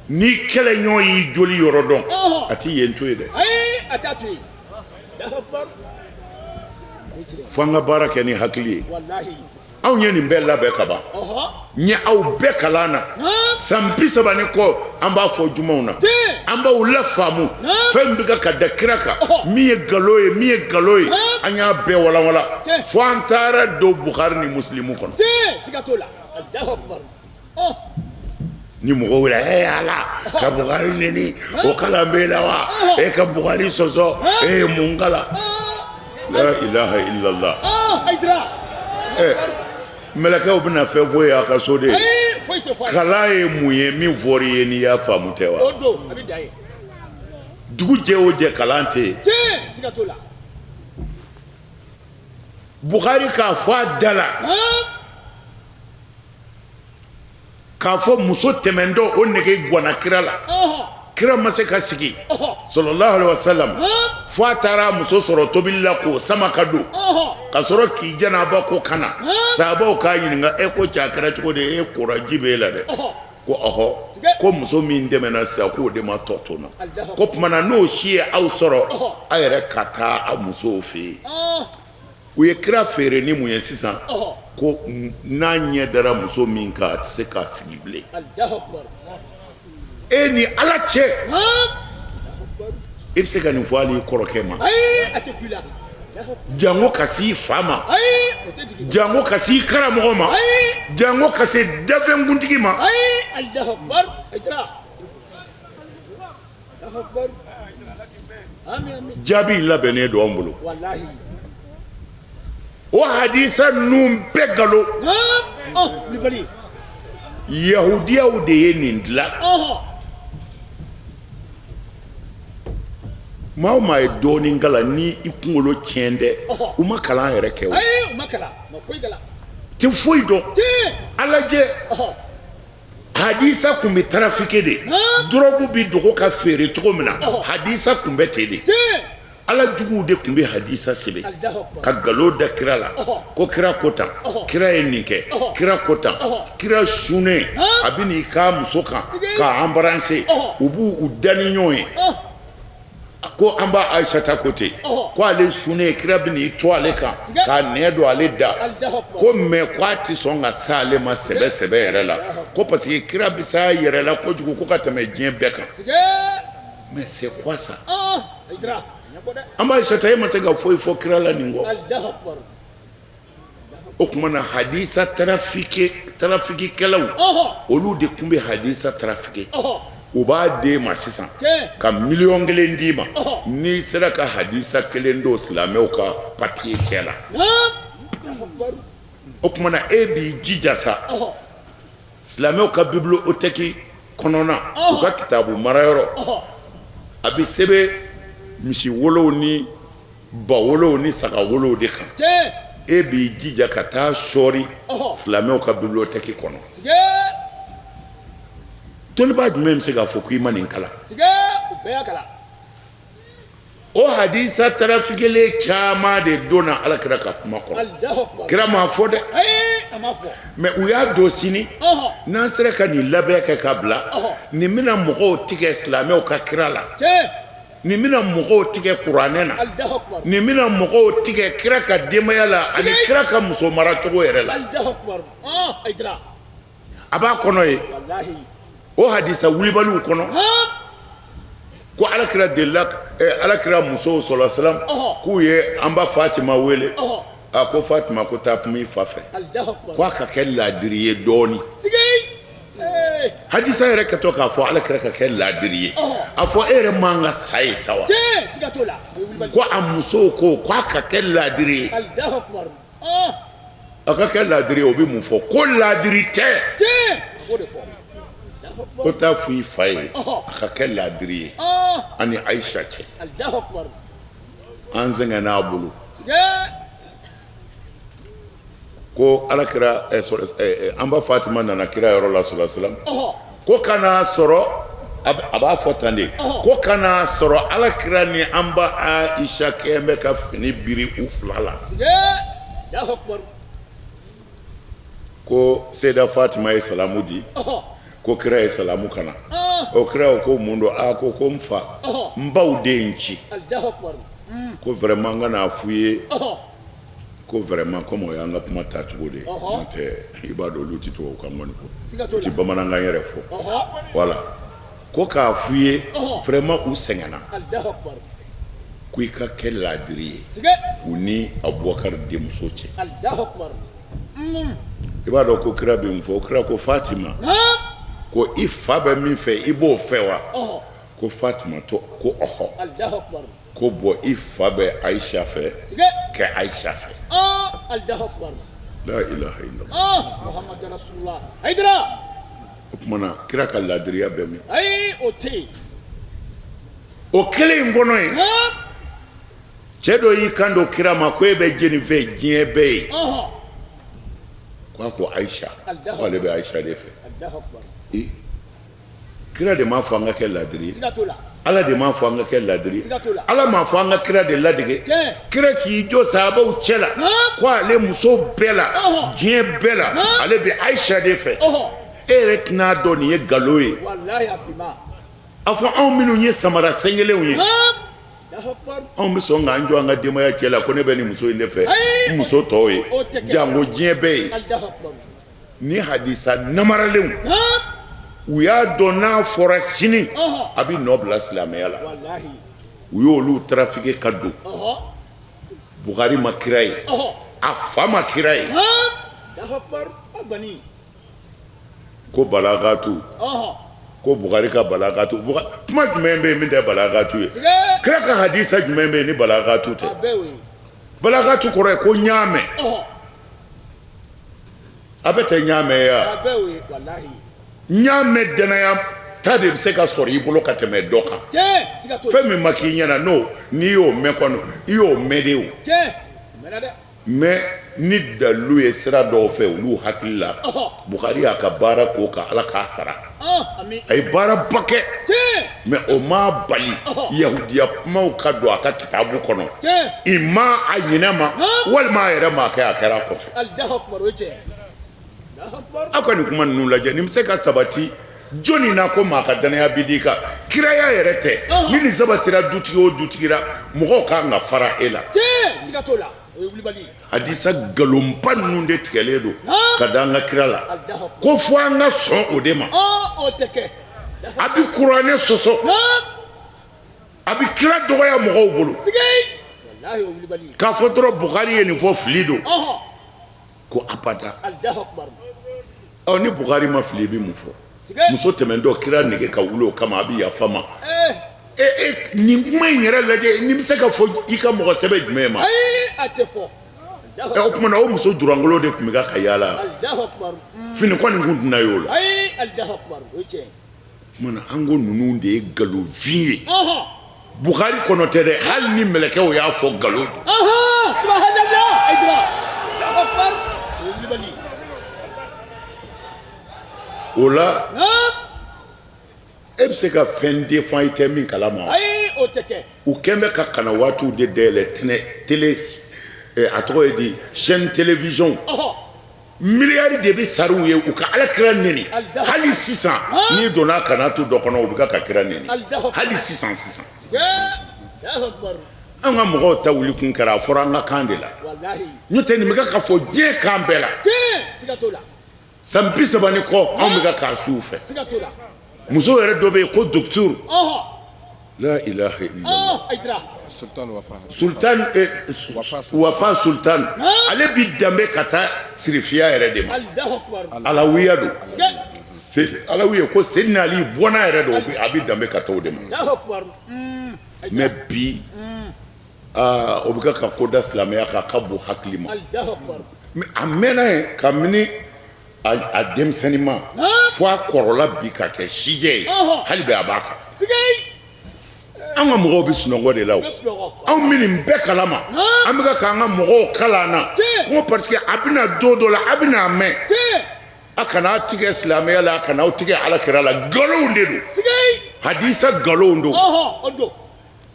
N'i kɛlɛɲɔgɔn y'i joli yɔrɔ dɔn, a t'i yen to yen dɛ. Fo an ka baara kɛ ni hakili ye. Anw ye nin bɛɛ labɛn ka ban. N ye aw bɛɛ kalan na san 30 ni kɔ. An b'a fɔ jumaw na, an b'aw lafaamu fɛn min bɛ ka da kira kan, min ye nkalon ye, min ye nkalon ye, an y'a bɛɛ walawala fo an taara don Bukhari ni Muslimu kɔnɔ. Ni mɔgɔw wele, e Ala, ka Bukhari neni, o kalan b'e la wa? E ka Bukhari sɔsɔ, e ye mun kalan? La ilaha illallah. Ɛ, mɛlɛkɛw bɛna fɛn fɔ ye a ka so de? Kalan ye mun ye? Min fɔr'i ye, n'i y'a faamu tɛ wa? Dugu jɛ o jɛ, kalan tɛ yen. Bukhari k'a fɔ a da la k'a fɔ muso tɛmɛntɔ, o nege gwanna kira la, kira ma se ka sigi, sallallahu alaihi wasallam, fo a taara muso sɔrɔ tobili la k'o sama ka don, ka sɔrɔ k'i janaba ko ka na. Sahabaw k'a ɲininka, e ko cɛ, a kɛra cogo di? E kora, ji b'e la dɛ. Ko ɔhɔ, ko muso min tɛmɛna sisan, k'o de ma tɔ to n na. Ko tuma na n'o si ye aw sɔrɔ, aw yɛrɛ ka taa aw musow fɛ yen. U ye kira feere ni mun ye sisan? Ko n'a ɲɛ dara muso min kan, a tɛ se k'a sigi bilen. E ni Ala cɛ, i bɛ se ka nin fɔ hali i kɔrɔkɛ ma, jango ka s'i fa ma. Janko ka se i karamɔgɔ ma, janko ka se dafɛnkuntigi ma. Ayi, Allahu akbar, Hayidara. Allahu akbar. Ami ami. Jaabi labɛnnen don an bolo. Walahi. O hadisa ninnu bɛɛ nkalon. Naam. Oh, Kulibali. Yahudiyaw de ye nin dilan. Maa o maa ye dɔɔnin kalan ni i kunkolo tiɲɛ tɛ, u ma kalan yɛrɛ kɛ o. Ayi, u ma kalan, u ma foyi kalan. Tɛ foyi dɔn. Tiɲɛ. A lajɛ. Hadisa tun bɛ trafiquer de. Drogue bɛ dogo ka feere cogo min na, hadisa tun bɛ ten de. Tiɲɛ. Ala juguw de tun bɛ hadisa sɛbɛn ka nkalon da kira la, ko kira ko tan, kira ye nin kɛ, kira ko tan, kira sunnen a bɛ n'i k'a muso kan k'a embrasser, u b'u u da ni ɲɔgɔn ye, ko an ba Ayisata ko ten, ko ale sunnen kira bɛ n'i to ale kan k'a nɛn don ale da, ko mais ko a tɛ sɔn ka s'ale ma sɛbɛ sɛbɛ yɛrɛ la, ko parce que kira bɛ s'a yɛrɛ la kojugu ko ka tɛmɛ diɲɛ bɛɛ kan. Mais c'est quoi ça? An ba Ayisata, e ma se ka foyi fɔ kira la nin kɔ. O tuma na hadisa trafiquekɛlaw, olu de tun bɛ hadisa trafiquer. U b'a d'e ma sisan ka 1 000 000 d'i ma, n'i sera ka hadisa kelen don silamɛw ka papier cɛ la. O tuma na e b'i jija sa, silamɛw ka bibliothèque kɔnɔna, u ka kitabu marayɔrɔ, a bɛ sɛbɛn misi wolow ni ba wolow ni saga wolow de kan. E b'i jija ka taa sɔɔri silamɛw ka bibliothèque kɔnɔ. Dɔnnibaa jumɛn bɛ se k'a fɔ k'i ma nin kalan? O hadisa trafiquelen caman de donna ala kira ka kuma kɔnɔ. Kira m'a fɔ dɛ, mais u y'a don sini. N'an sera ka nin labɛn kɛ ka bila, nin bɛna mɔgɔw tigɛ silamɛw ka kira la, nin bɛna mɔgɔw tigɛ kuranɛ na, nin bɛna mɔgɔw tigɛ kira ka denbaya la ani kira ka muso maracogo yɛrɛ la. A b'a kɔnɔ ye o hadisa wulibaliw kɔnɔ ko alakira delila, alakira musow sɔlɔ salam, k'u ye an ba Fatima wele. A ko Fatima ko taa kuma i fa fɛ ko a ka kɛ laadiri ye dɔɔni. Hadisa yɛrɛ kɛtɔ k'a fɔ alakira ka kɛ laadiri ye, a fɔ e yɛrɛ man ka sa ye sa wa? Ko a musow ko k'a ka kɛ laadiri ye. A ka kɛ laadiri ye, o bɛ mun fɔ? Ko laadiri tɛ. Ko taa fɔ i fa ye a ka kɛ laadiri ye ani Ayisa cɛ. An sɛgɛnna a bolo ko alakira, an ba Fatima nana kira yɔrɔ la sɔlɔ salam, ko ka n'a sɔrɔ a b'a fɔ tan de, ko ka n'a sɔrɔ alakira ni an ba Ayisa kɛn bɛ ka fini biri u fila la. Ko Seyida Fatima ye salamu di, ko kira ye salamu kana. O kira ko mun don? A ko ko n fa, n baw de ye n ci, ko vraiment n ka n'a f'u ye ko vraiment comme o y'an ka kuma taacogo de ye, n'o tɛ i b'a dɔn olu tɛ tubabukan kɔni fɔ, u tɛ bamanankan yɛrɛ fɔ, voilà, ko k'a f'u ye vraiment u sɛgɛnna, ko i ka kɛ laadiri ye u ni Abubakar denmuso cɛ. I b'a dɔn ko kira bɛ mun fɔ? Kira ko Fatima, ko i fa bɛ min fɛ i b'o fɛ wa? Ko Fatima to ko ɔhɔ. Ko bon, i fa bɛ Ayisa fɛ, kɛ Ayisa fɛ. La ilaha illallah Muhammadu rasulullah. Hayidara. O tuma na kira ka laadiriya bɛ min? Ayi, o tɛ yen. O kelen in kɔnɔ yen, cɛ dɔ y'i kan don kira ma ko e bɛ jɛni fɛ diɲɛ bɛɛ ye? Ko a ko Ayisa, ko ale bɛ Ayisa de fɛ. Kira de m'a fɔ an ka kɛ ladiri ye? Ala de m'a fɔ an ka kɛ ladiri ye? Ala m'a fɔ an ka kira de ladege? Kira k'i jɔ sahabaw cɛ la ko ale muso bɛɛ la, diɲɛ bɛɛ la, ale bɛ Ayisa de fɛ. E yɛrɛ tɛna dɔn nin ye nkalon ye. A fɔ anw minnu ye samara sen kelenw ye, anw bɛ sɔn k'an jɔ an ka denbaya cɛ la ko ne bɛ nin muso in de fɛ n muso tɔw ye, janko diɲɛ bɛɛ ye. Ni hadisa namaralenw, u y'a dɔn n'a fɔra sini a bɛ nɔ bila silamɛya la, u y'olu trafiquer ka don. Bukari ma kira ye. A fa ma kira ye. Ko balagatu, ko Bukari ka balagatu. Kuma jumɛn bɛ yen min tɛ balagatu ye? Kira ka hadisa jumɛn bɛ yen ni balagatu tɛ? Balagatu kɔrɔ ye ko n y'a mɛn. A bɛ tɛ n y'a mɛn ya. N y'a mɛn danaya ta de bɛ se ka sɔrɔ i bolo ka tɛmɛ dɔ kan. Fɛn min ma k'i ɲɛna n'o n'i y'o mɛn kɔni, i y'o mɛn de o. Mais ni dalilu ye sira dɔw fɛ olu hakili la, Bukari y'a ka baara k'o kan, Ala k'a sara. A ye baaraba kɛ, mais o m'a bali yahudiya kumaw ka don a ka kitabu kɔnɔ. I ma a ɲinɛ ma walima a yɛrɛ m'a kɛ, a kɛra a kɔfɛ. Aw ka nin kuma ninnu lajɛ, nin bɛ se ka sabati jɔnni na ko maa ka danaya bi d'i kan? Kiraya yɛrɛ tɛ. Ni nin sabatira dutigi o dutigi la, mɔgɔw kan ka fara e la. Hadisa nkalonba ninnu de tigɛlen don ka da an ka kira la, ko fo an ka sɔn o de ma. A bɛ kuranɛ sɔsɔ, a bɛ kira dɔgɔya mɔgɔw bolo k'a fɔ dɔrɔn Bukari ye nin fɔ, fili don, ko abada. Ɔ ni Bukari ma fili, i bɛ mun fɔ? Muso tɛmɛntɔ kira nege ka wuli o kama, a bɛ yafa ma. E nin kuma in yɛrɛ lajɛ, nin bɛ se ka fɔ i ka mɔgɔ sɛbɛ jumɛn ma? A tɛ fɔ. O tuma na o muso jurangolo de tun bɛ ka yaala, fini kɔni kun tɛna y'o la. O tuma na an ko ninnu de ye nkalonfin ye. Bukari kɔnɔ tɛ dɛ, hali ni mɛlɛkɛw y'a fɔ, nkalon don. O la e bɛ se ka fɛn défend i tɛ min kalama? Ayi, o tɛ kɛ. U kɛn bɛ ka kanawaatiw de dayɛlɛ tɛnɛ télé, a tɔgɔ ye di, chaîne télévision, miliyari de bɛ sara u ye u ka Ala kira neni. Hali sisan n'i donna kanatu dɔ kɔnɔ, u bɛ ka kira neni hali sisan sisan. An ka mɔgɔw ta wuli kun kɛra, a fɔra an ka kan de la. N'o tɛ, nin bɛ ka fɔ diɲɛ kan bɛɛ la. San 30 ni kɔ, anw bɛ k'a su fɛ. Muso yɛrɛ dɔ bɛ yen ko docteur, la ilaha illallah, Sultan Wafa Sultan, ale bi danbe ka taa sirifiya yɛrɛ de ma. Alawiya don, alawiya ko Seydina Ali bɔnna yɛrɛ don, a bi danbe ka taa o de ma. Mais bi aa, o bɛ ka ko da silamɛya kan, ka bon hakili ma. Mais a mɛnna yen kabini a denmisɛnnin ma fo a kɔrɔla bi ka kɛ sijɛ ye, hali bi a b'a kan. An ka mɔgɔw bɛ sunɔgɔ de la o. Anw bɛ nin bɛɛ kalama, an bɛ k'an ka mɔgɔw kalan na ko parce que a bɛna don dɔ la, a bɛna a mɛn. A kana tigɛ silamɛya la, a kana aw tigɛ Ala kira la, nkalonw de don, hadisa nkalonw don.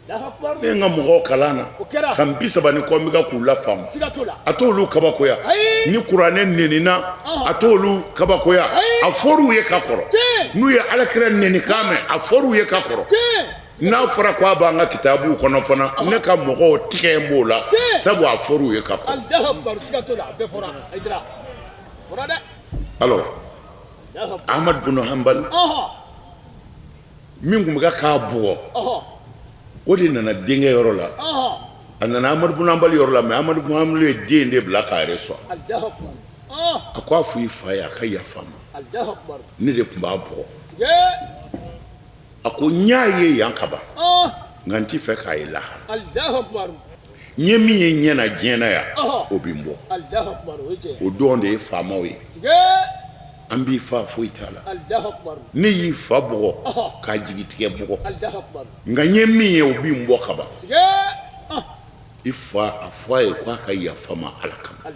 Ne ye n ka mɔgɔw kalan na san 30 ni kɔ, n bɛ ka k'u lafaamu. A t'olu kabakoya ni kuranɛ nenina, a t'olu kabakoya, a fɔr'u ye ka kɔrɔ. N'u ye Ala kira neni kan mɛn, a fɔr'u ye ka kɔrɔ. N'a fɔra ko a b'an ka kitabuw kɔnɔ fana, ne ka mɔgɔw tigɛ b'o la, sabu a fɔr'u ye ka kɔrɔ. Alors Ahmad bin Hanbal min tun bɛ ka k'a bugɔ, o de nana denkɛ yɔrɔ la. A nana Amadu bin Hanbal yɔrɔ la, mais Amadu bin Hanbal ye den de bila k'a yɛrɛ sɔn. A ko a fɔ i fa ye a ka yafa ma, ne de tun b'a bugɔ. A ko n y'a ye yan ka ban, nka n t'i fɛ k'a ye lahara. N ye min ye ɲɛ na diɲɛ na yan, o bɛ n bɔ. O dɔn de ye faamaw ye. An b'i fa, foyi t'a la. Ne y'i fa bugɔ k'a jigitigɛ bugɔ, nka n ye min ye, o bɛ n bɔ ka ban. I fa, a fɔ a ye k'a ka yafa ma Ala kama.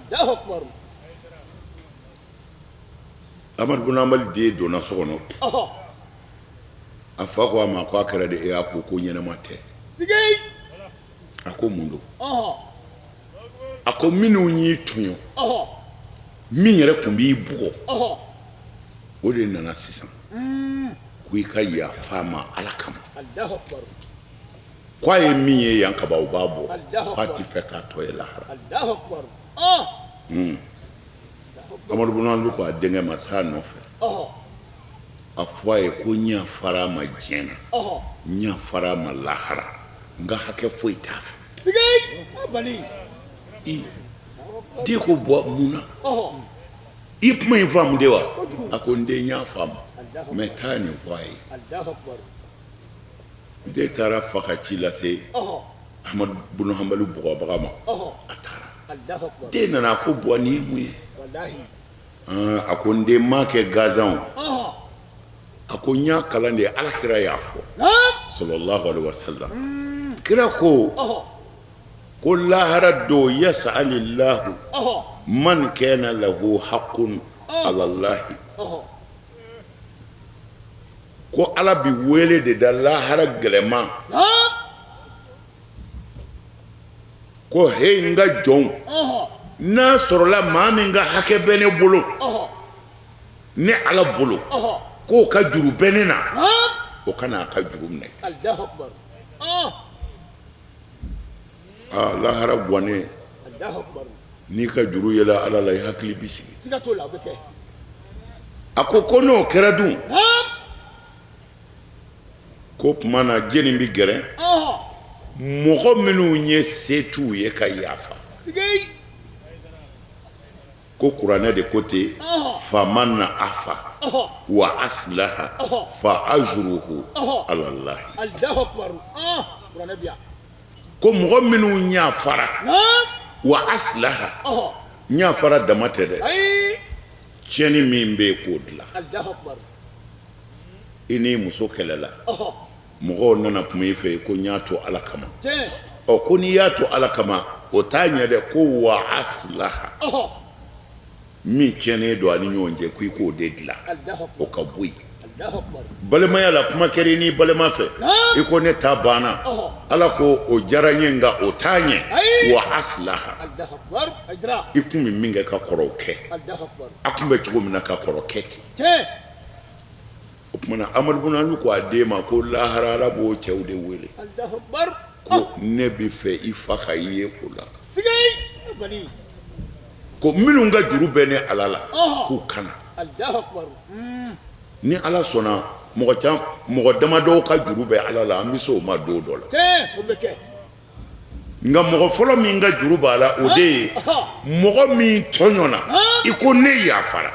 Amadu bin Hanbali den donna so kɔnɔ, a fa ko a ma ko a kɛra de? E a ko ko ɲɛnama tɛ. A ko mun don? A ko minnu y'i tɔɲɔ, min yɛrɛ tun b'i bugɔ, o de nana sisan ko i ka yafa ma Ala kama, k'a ye min ye yan kaban, o b'a bɔ, k'a ti fɛ k'a tɔ ye lahara. Amadu bin Hanbali ko a denkɛ ma, taa nɔfɛ, a fɔ a ye ko n yafara a ma diɲɛ na, n yafara a ma lahara, n ka hakɛ foyi t'a fɛ. Den ko Buwa, mun na? I kuma in faamu de wa? A ko n den, y'a faamu, mais taa nin fɔ a ye. Den taara fa ka ci lase Ahmadu bunu Hanbali bugɔbaga ma. A taara, den nana, a ko Buwa, nin ye mun ye? A ko n den, m'a kɛ gansan. A ko n y'a kalan de, Ala kira y'a fɔ, sallallahu alaihi wasallam. Kira ko ko lahara don, yasalillahu man kana lahu haqqun ala Allahi, ko Ala bi wele de da lahara gɛlɛman ko he, n ka jɔnw, n'a sɔrɔla maa min ka hakɛ bɛ ne bolo, ne Ala bolo, k'o ka juru bɛ ne na, o ka n'a ka juru minɛ. Aa, lahara gannen, n'i ka juru yela Ala la, i hakili bɛ sigi. A ko ko n'o kɛra dun, ko tuma na jɛni bɛ gɛrɛ mɔgɔ minnu ye se t'u ye ka yafa. Ko kuranɛ de ko ten, faman afa wa aslaha fa ajruhu ala Allahi. Ko mɔgɔ minnu yafara, wa aslaha, yafara dama tɛ dɛ, tiɲɛni min bɛ yen k'o dilan. I n'i muso kɛlɛla, mɔgɔw nana kuma i fɛ ko n y'a to Ala kama. Ɔ, ko n'i y'a to Ala kama, o t'a ɲɛ dɛ. Ko wa aslaha, min tiɲɛnen don a ni ɲɔgɔn cɛ, ko i k'o de dilan, o ka bɔ yen. Balimaya la, kuma kɛra i n'i balima fɛ, i ko ne ta banna. Ala ko o diyara n ye, nka o t'a ɲɛ. Wa aslaha, i kun bɛ min kɛ ka kɔrɔ, o kɛ. A kun bɛ cogo min na ka kɔrɔ, kɛ ten. O tuma na Amadu bun Anu ko a den ma ko lahara Ala b'o cɛw de wele, ko ne bɛ fɛ i fa ka i ye o la, ko minnu ka juru bɛ ne Ala la, k'u ka na. Ni Ala sɔnna, mɔgɔ can, mɔgɔ damadɔw ka juru bɛ Ala la, an bɛ se o ma don dɔ la. Nka mɔgɔ fɔlɔ min ka juru b'a la, o de ye mɔgɔ min tɔɲɔna, i ko ne yafara,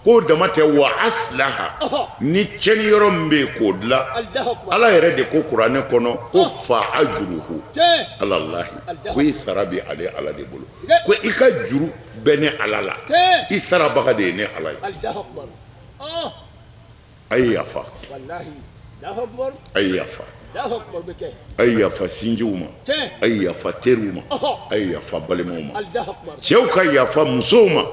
k'o dama tɛ, wa aslaha, ni tiɲɛni yɔrɔ min bɛ yen, k'o dilan. Ala yɛrɛ de ko kuranɛ kɔnɔ ko fa ajruhu ala Allahi, ko i sara bɛ ale Ala de bolo, ko i ka juru bɛ ne Ala la, i sarabaga de ye ne Ala ye. A ye yafa, a ye yafa, a ye yafa sinjiw ma, a ye yafa teriw ma, a ye yafa balimaw ma. Cɛw ka yafa musow ma,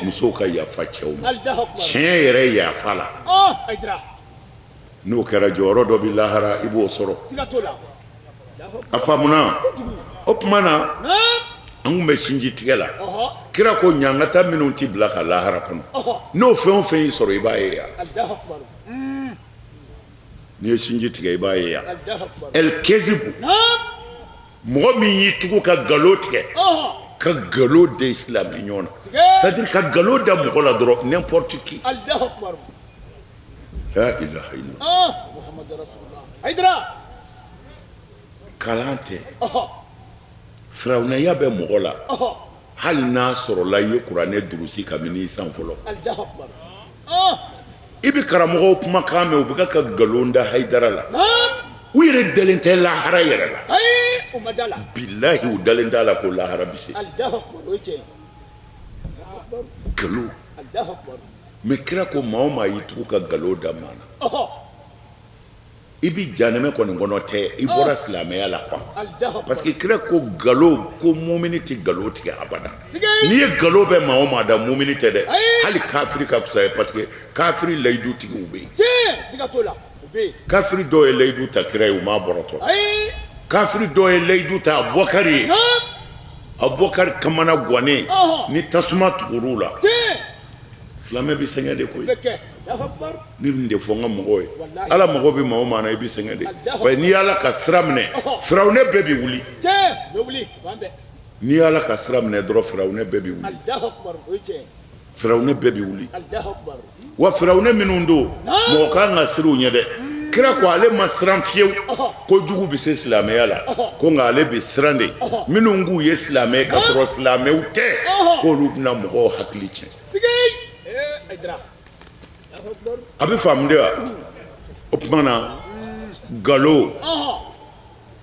musow ka yafa cɛw ma. Tiɲɛ yɛrɛ yafa la, n'o kɛra, jɔyɔrɔ dɔ bɛ lahara, i b'o sɔrɔ. A faamuna? O tuma na an kun bɛ sinji tigɛ la. Kira ko ɲangata minnu tɛ bila ka lahara kɔnɔ, n'o fɛn o fɛn y'i sɔrɔ, i b'a ye yan. N'i ye sinji tigɛ, i b'a ye yan. Ɛlikezibu, mɔgɔ min y'i tugu ka nkalon tigɛ, ka nkalon da silamɛ ɲɔgɔn na, c'est à dire ka nkalon da mɔgɔ la dɔrɔn, n'importe qui. La ilaha illallah. Kalan tɛ, firawunaya bɛ mɔgɔ la, hali n'a sɔrɔla i ye kuranɛ durusi kabini i san fɔlɔ. I bɛ karamɔgɔw kumakan mɛn, u bɛ ka nkalon da Hayidara la. U yɛrɛ dalen tɛ lahara yɛrɛ la. Bilahi, u dalen t'a la ko lahara bɛ se. Nkalon. Mais kira ko maa o maa y'i tugu ka nkalon da maa na, i bɛ janɛmɛ kɔni kɔnɔ tɛ, i bɔra silamɛya la quoi, parce que kira ko nkalon, ko mumini tɛ nkalon tigɛ abada. N'i ye nkalon bɛ maa o maa da, mumini tɛ dɛ, hali kafiri ka fisa ye, parce que kafiri layidu tigiw bɛ yen. Kafiri dɔw ye layidu ta kira ye, u m'a bɔrɔtɔ. Kafiri dɔw ye layidu ta Abubakari ye, Abubakari kamana gannen ni tasuma tugur'u la. Silamɛ bɛ sɛgɛn de koyi. Ne bɛ de fɔ n ka mɔgɔw ye, Ala mago bɛ maa o maa na, i bɛ sɛgɛn de. Wa n'i y'Ala ka sira minɛ, firawunɛ bɛɛ bɛ wuli. N'i y'Ala ka sira minɛ dɔrɔn, firawunɛ bɛɛ bɛ wuli, firawunɛ bɛɛ bɛ wuli. Wa firawunɛ minnu don, mɔgɔ kan ka siran u ɲɛ dɛ. Kira ko ale ma siran fiyewu ko jugu bɛ se silamɛya la, ko nka ale bɛ siran de minnu k'u ye silamɛ ka sɔrɔ silamɛw tɛ, k'olu bɛna mɔgɔw hakili tiɲɛ. A bɛ faamu de wa? O tuma na nkalon,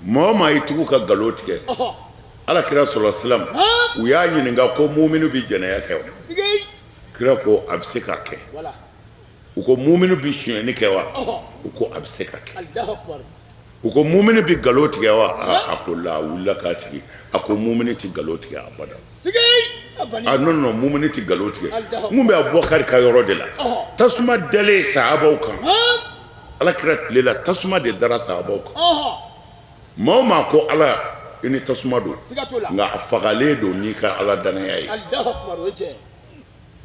maa o maa y'i tugu ka nkalon tigɛ, Ala kira sɔlɔ silam u y'a ɲininka ko muminu bɛ jɛnɛya kɛ wa? Kira ko a bɛ se k'a kɛ. U ko muminu bɛ sonyɛni kɛ wa? U ko a bɛ se ka kɛ. U ko muminu bɛ nkalon tigɛ wa? A ko la. A wulila k'a sigi, a ko muminu tɛ nkalon tigɛ abada. A non non, muminu tɛ nkalon tigɛ. Mun bɛ Abubakari ka yɔrɔ de la, tasuma dalen sahabaw kan, Ala kira tile la, tasuma de dara sahabaw kan. Maa o maa ko Ala, i ni tasuma don, nka a fagalen don n'i ka Ala danaya ye.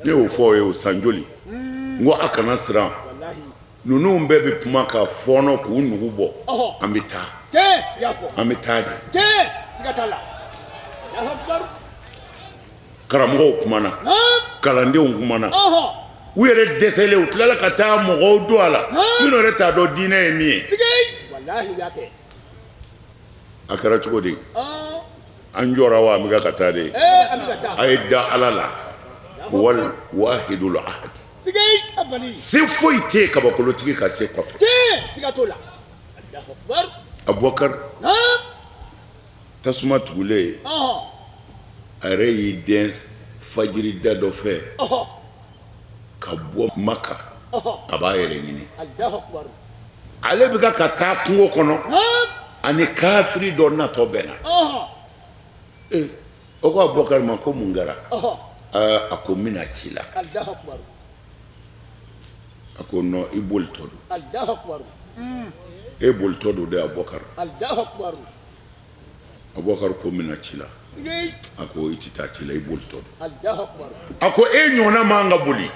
Ne y'o fɔ o ye o san joli? N ko a kana siran, ninnu bɛɛ bɛ kuma ka fɔɔnɔ k'u nugu bɔ. An bɛ taa, an bɛ taa de. Karamɔgɔw kumana, kalandenw kumana, u yɛrɛ dɛsɛlen, u tilala ka taa mɔgɔw don a la minnu yɛrɛ t'a dɔn diinɛ ye min ye. A kɛra cogo di? An jɔra wa an bɛ ka taa de? A ye da Ala la, wal wahidul ahad. Se foyi tɛ yen kabakolotigi ka se kɔfɛ. Abubakar tasuma tugulen, a yɛrɛ y'i dɛn fajiri da dɔ fɛ ka bɔ Maka, a b'a yɛrɛ ɲini. Ale bɛ ka taa kungo kɔnɔ, ani kafiri dɔ natɔ bɛnna. O ko Abubakar ma ko mun kɛra? A ko n bɛna ci la. A ko non, i bolitɔ don, e bolitɔ don dɛ Abubakar. Abubakar ko n bɛna ci la. A ko i tɛ taa ci la, i bolitɔ don. A ko e ɲɔgɔnna man ka boli,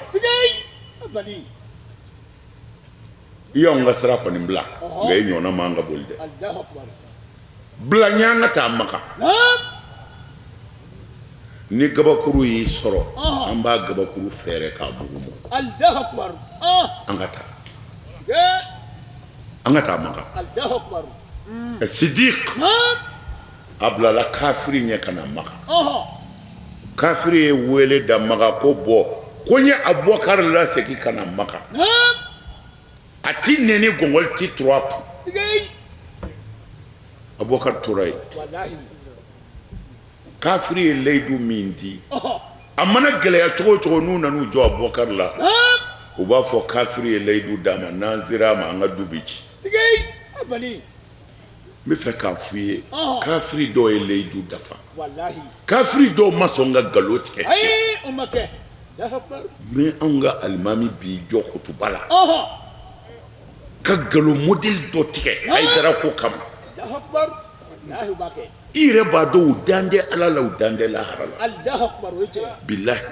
i y'anw ka sira kɔni bila, nka e ɲɔgɔnna man ka boli dɛ. Bila n ɲɛ an ka taa Maka. Ni gabakuru y'i sɔrɔ, an b'a gabakuru fɛɛrɛ k'a bugu mɔ. An ka taa, an ka taa Maka. Sidik a bilala kafiri ɲɛ ka na Maka. Kafiri ye wele da Maka ko bɔ, ko n ye Abubakar lasegin ka na Maka. A ti nɛni, gɔngɔli ti turu a kun. Abubakar tora yen. Kafiri ye layidu min di, a mana gɛlɛya cogo o cogo, n'u nan'u jɔ Abubakar la, u b'a fɔ kafiri ye layidu d'a ma, n'an sera a ma, an ka du bɛ ci. N bɛ fɛ k'a f'i ye, kafiri dɔw ye layidu dafa, kafiri dɔw ma sɔn ka nkalon tigɛ. Mais anw ka alimami b'i jɔ kutuba la ka nkalon modèle dɔ tigɛ Hayidara ko kama. I yɛrɛ b'a dɔn u dan tɛ Ala la, u dan tɛ lahara la. Bilahi,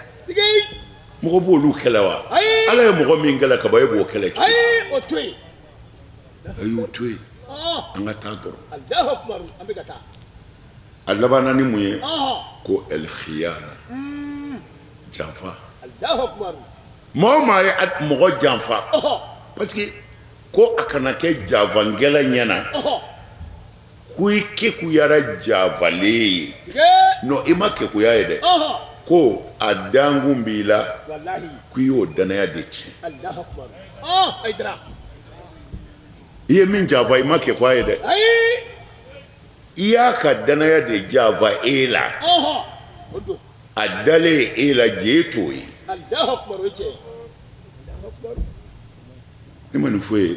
mɔgɔ b'olu kɛlɛ wa? Ala ye mɔgɔ min kɛlɛ kaban, e b'o kɛlɛ cogo di? A y'o to yen, an ka taa dɔrɔn. A labanna ni mun ye? Ko ɛlkhiyana, janfa. Maa o maa ye mɔgɔ janfa, parce que ko a kana kɛ janfankɛla ɲɛ na ko i kekuyara janfalen ye. Non, i ma kekuya ye dɛ, ko a dankun b'i la, ko i y'o danaya de tiɲɛ. I ye min janfa, i ma kekuya ye dɛ, i y'a ka danaya de janfa e la. A dalen e la, je t'o ye. Ne ma nin fɔ ye.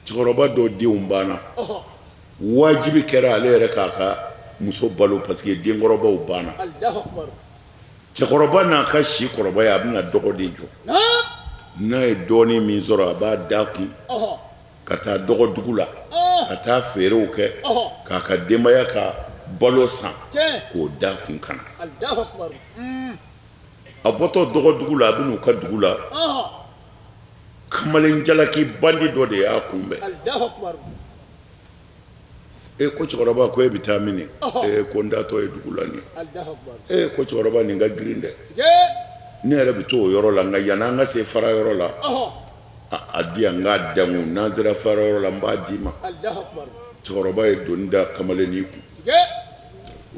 Cɛkɔrɔba dɔ denw banna, wajibi kɛra ale yɛrɛ k'a ka muso balo parce que denkɔrɔbaw banna. Cɛkɔrɔba n'a ka si kɔrɔbaya, a bɛna dɔgɔ de jɔ. N'a ye dɔɔnin min sɔrɔ, a b'a da kun ka taa dɔgɔdugu la, ka taa feerew kɛ k'a ka denbaya ka balo san k'o da kun ka na. A bɔtɔ dɔgɔdugu la, a bɛ n'u ka dugu la, kamalen jalaki bandi dɔ de y'a kunbɛn. E ko cɛkɔrɔba, ko e bɛ taa min? E ko n taatɔ ye dugu la nin. E ko cɛkɔrɔba, nin ka girin dɛ, ne yɛrɛ bɛ to o yɔrɔ la, nka yanni an ka se fara yɔrɔ la, A di yan n k'a da n kun, n'an sera farayɔrɔ la n b'a d'i ma. Cɛkɔrɔba ye doni da kamalennin kun,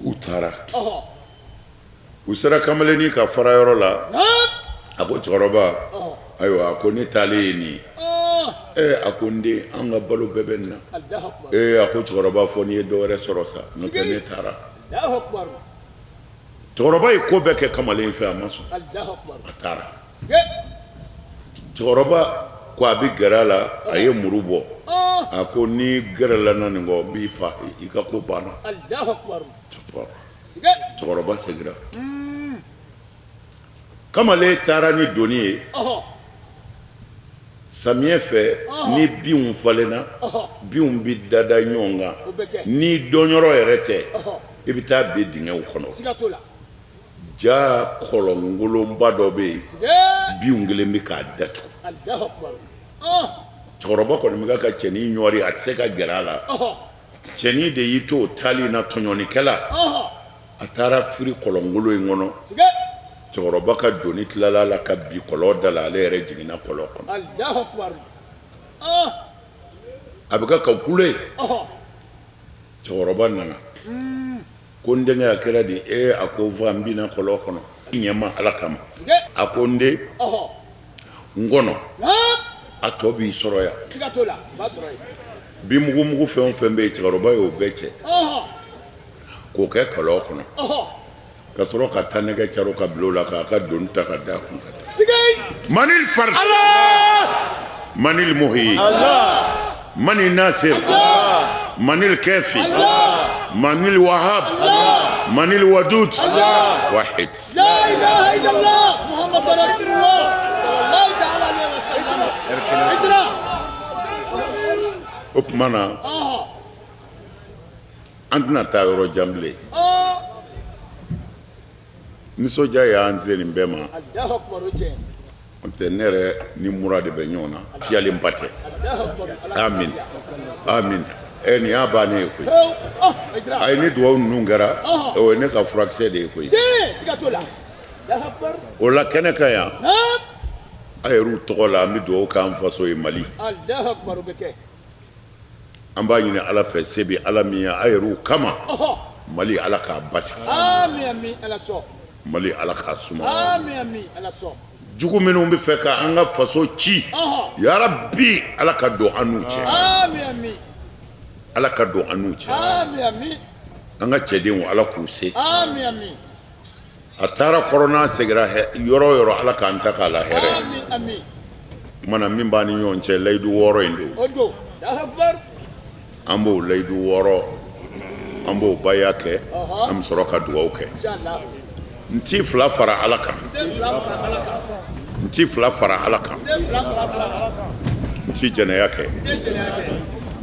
u taara, u sera kamalennin ka farayɔrɔ la, a ko cɛkɔrɔba, ayiwa, a ko ne taalen ye nin ye. A ko n den, an ka balo bɛɛ bɛ nin na. A ko cɛkɔrɔba, fɔ n'i ye dɔ wɛrɛ sɔrɔ sa, n'o tɛ ne taara. Cɛkɔrɔba ye ko bɛɛ kɛ kamalen fɛ, a ma sɔn, a taara. Cɛkɔrɔba ko a bɛ gɛrɛ a la, a ye muru bɔ, a ko n'i gɛrɛla n na nin kɔ, n b'i fa, i ka ko banna. Cɛkɔrɔba seginna. Kamalen taara ni doni ye. Samiyɛ fɛ, ni binw falenna, binw bɛ dada ɲɔgɔn kan, ni dɔnyɔrɔ yɛrɛ tɛ, i bɛ taa bin dingɛw kɔnɔ. Ja kɔlɔnkolonba dɔ bɛ yen, binw kelen bɛ k'a datugu. Cɛkɔrɔba kɔni bɛ ka cɛnin ɲɔri, a tɛ se ka gɛrɛ a la. Cɛnin de y'i to o taali na, tɔɲɔnikɛla, a taara firi kɔlɔnkolon in kɔnɔ. Cɛkɔrɔba ka doni tilala la ka bin kɔlɔn da la, ale yɛrɛ jiginna kɔlɔn kɔnɔ. A bɛ ka kule. Cɛkɔrɔba nana ko n denkɛ, a kɛra di? A ko fa, n binna kɔlɔn kɔnɔ, ɲɛma Ala kama. A ko n den, n kɔnɔ, a tɔ b'i sɔrɔ yan. Binmugumugu fɛn o fɛn bɛ yen, cɛkɔrɔba y'o bɛɛ cɛ k'o kɛ kɔlɔn kɔnɔ, ka sɔrɔ ka taa nɛgɛ caro ka bila o la, k'a ka doni ta ka d'a kun ka taa. Manil fard, manil muhyi, manil nasir, manil kafi, manil wahab, manil wadud, wahid. La ilaha illallah Muhammad rasulullah sallallahu ta'ala alaihi wasallam. O tuma na, an tɛna taa yɔrɔ jan bilen. Nisɔndiya y'an se nin bɛɛ ma. N tɛ ne yɛrɛ ni mura de bɛ ɲɔgɔn na, fiyalenba tɛ. Amin amin. Nin y'a bannen ye koyi. Ayi, ni dugawu ninnu kɛra, o ye ne ka furakisɛ de ye koyi. O la kɛnɛ kan yan, a yɛrɛw tɔgɔ la, an bɛ dugawu k'an faso ye Mali. An b'a ɲini Ala fɛ, se bɛ Ala min ye, a yɛrɛw kama Mali, Ala k'a basigi. Mali, Ala k'a suma. Jugu minnu bɛ fɛ ka an ka faso ci, yarabi Ala ka don an n'u cɛ. Ala ka don an n'u cɛ. An ka cɛdenw, Ala k'u se. A taara kɔrɔn, seginna yɔrɔ o yɔrɔ, Ala k'an ta k'a la hɛrɛ. Kumana min b'an ni ɲɔgɔn cɛ, layidu 6 in don, an b'o layidu 6, an b'o baya kɛ, an bɛ sɔrɔ ka dugawu kɛ. N ti fila fara Ala kan, n ti fila fara Ala kan, n ti jɛnɛya kɛ,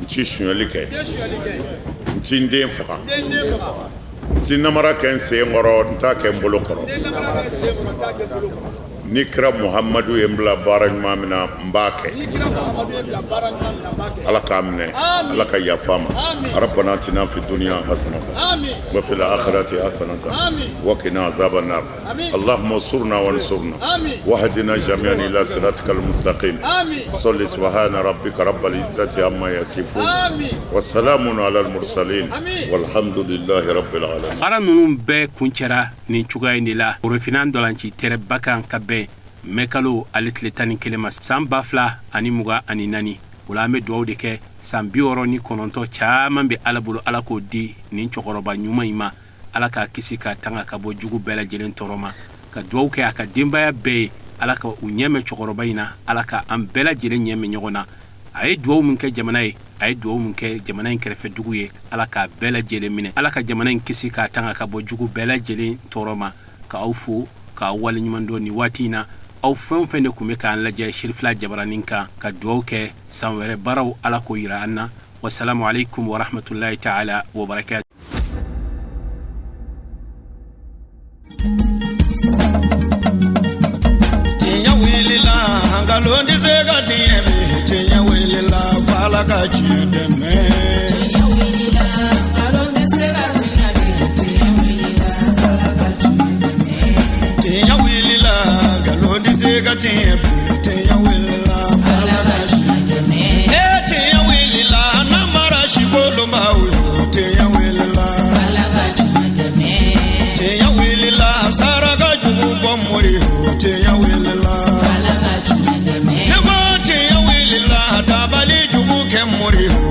n ti sonyali kɛ, n ti n den faga, n ti namara kɛ n sen kɔrɔ, n t'a kɛ n bolo kɔrɔ. Ni kira Muhamadu ye n bila baara ɲuman min na, n b'a kɛ. Ala k'a minɛ, Ala ka yafa ma. Rabbana atina fi dunya hasanatan wa fil akhirati hasanatan wa qina azaban nar. Allahumma surna wa ansurna wahdina jami'an ila siratikal mustaqim. Salli subhana rabbika rabbil izzati amma yasifun wa salamun alal mursalin walhamdulillahi rabbil alamin. Baara ninnu bɛɛ kuncɛra nin cogoya in de la Worofina ntolanci terrain ba kan ka bɛn mɛ kalo ale tile 11 ma san 2024. O la an bɛ dugawu de kɛ, san 69 caman bɛ Ala bolo, Ala k'o di nin cɛkɔrɔba ɲuman in ma, Ala k'a kisi k'a tanga ka bɔ jugu bɛɛ lajɛlen tɔɔrɔ ma, ka dugawu kɛ a ka denbaya bɛɛ ye, Ala ka u ɲɛmɛ cɛkɔrɔba in na, Ala ka an bɛɛ lajɛlen ɲɛmɛ ɲɔgɔn na. A ye dugawu min kɛ jamana ye, a ye dugawu min kɛ jamana in kɛrɛfɛ dugu ye, Ala k'a bɛɛ lajɛlen minɛ, Ala ka jamana in kisi k'a tanga ka bɔ jugu bɛɛ lajɛlen tɔɔrɔ ma. K'aw fo k'aw waleɲuman dɔn nin waati in na. Aw fɛn o fɛn de tun bɛ k'an lajɛ Sirifila jabaranin kan, ka dugawu kɛ san wɛrɛ baaraw Ala k'o yira an na. Wasalamu aleykum warahmatulahi taala wabarakatu. Tiɲɛ wulila, nkalon tɛ se ka tiɲɛ bi. Tiɲɛ wulila, f'Ala ka tiɲɛ dɛmɛ. Tiɲɛ wulila, nkalon tɛ se ka tiɲɛ bi. Tiɲɛ wulila, f'Ala ka tiɲɛ dɛmɛ. Tiɲɛ wulila, nkalon tɛ se ka tiɲɛ bi. Tiɲɛ wulila, f'Ala mori ho.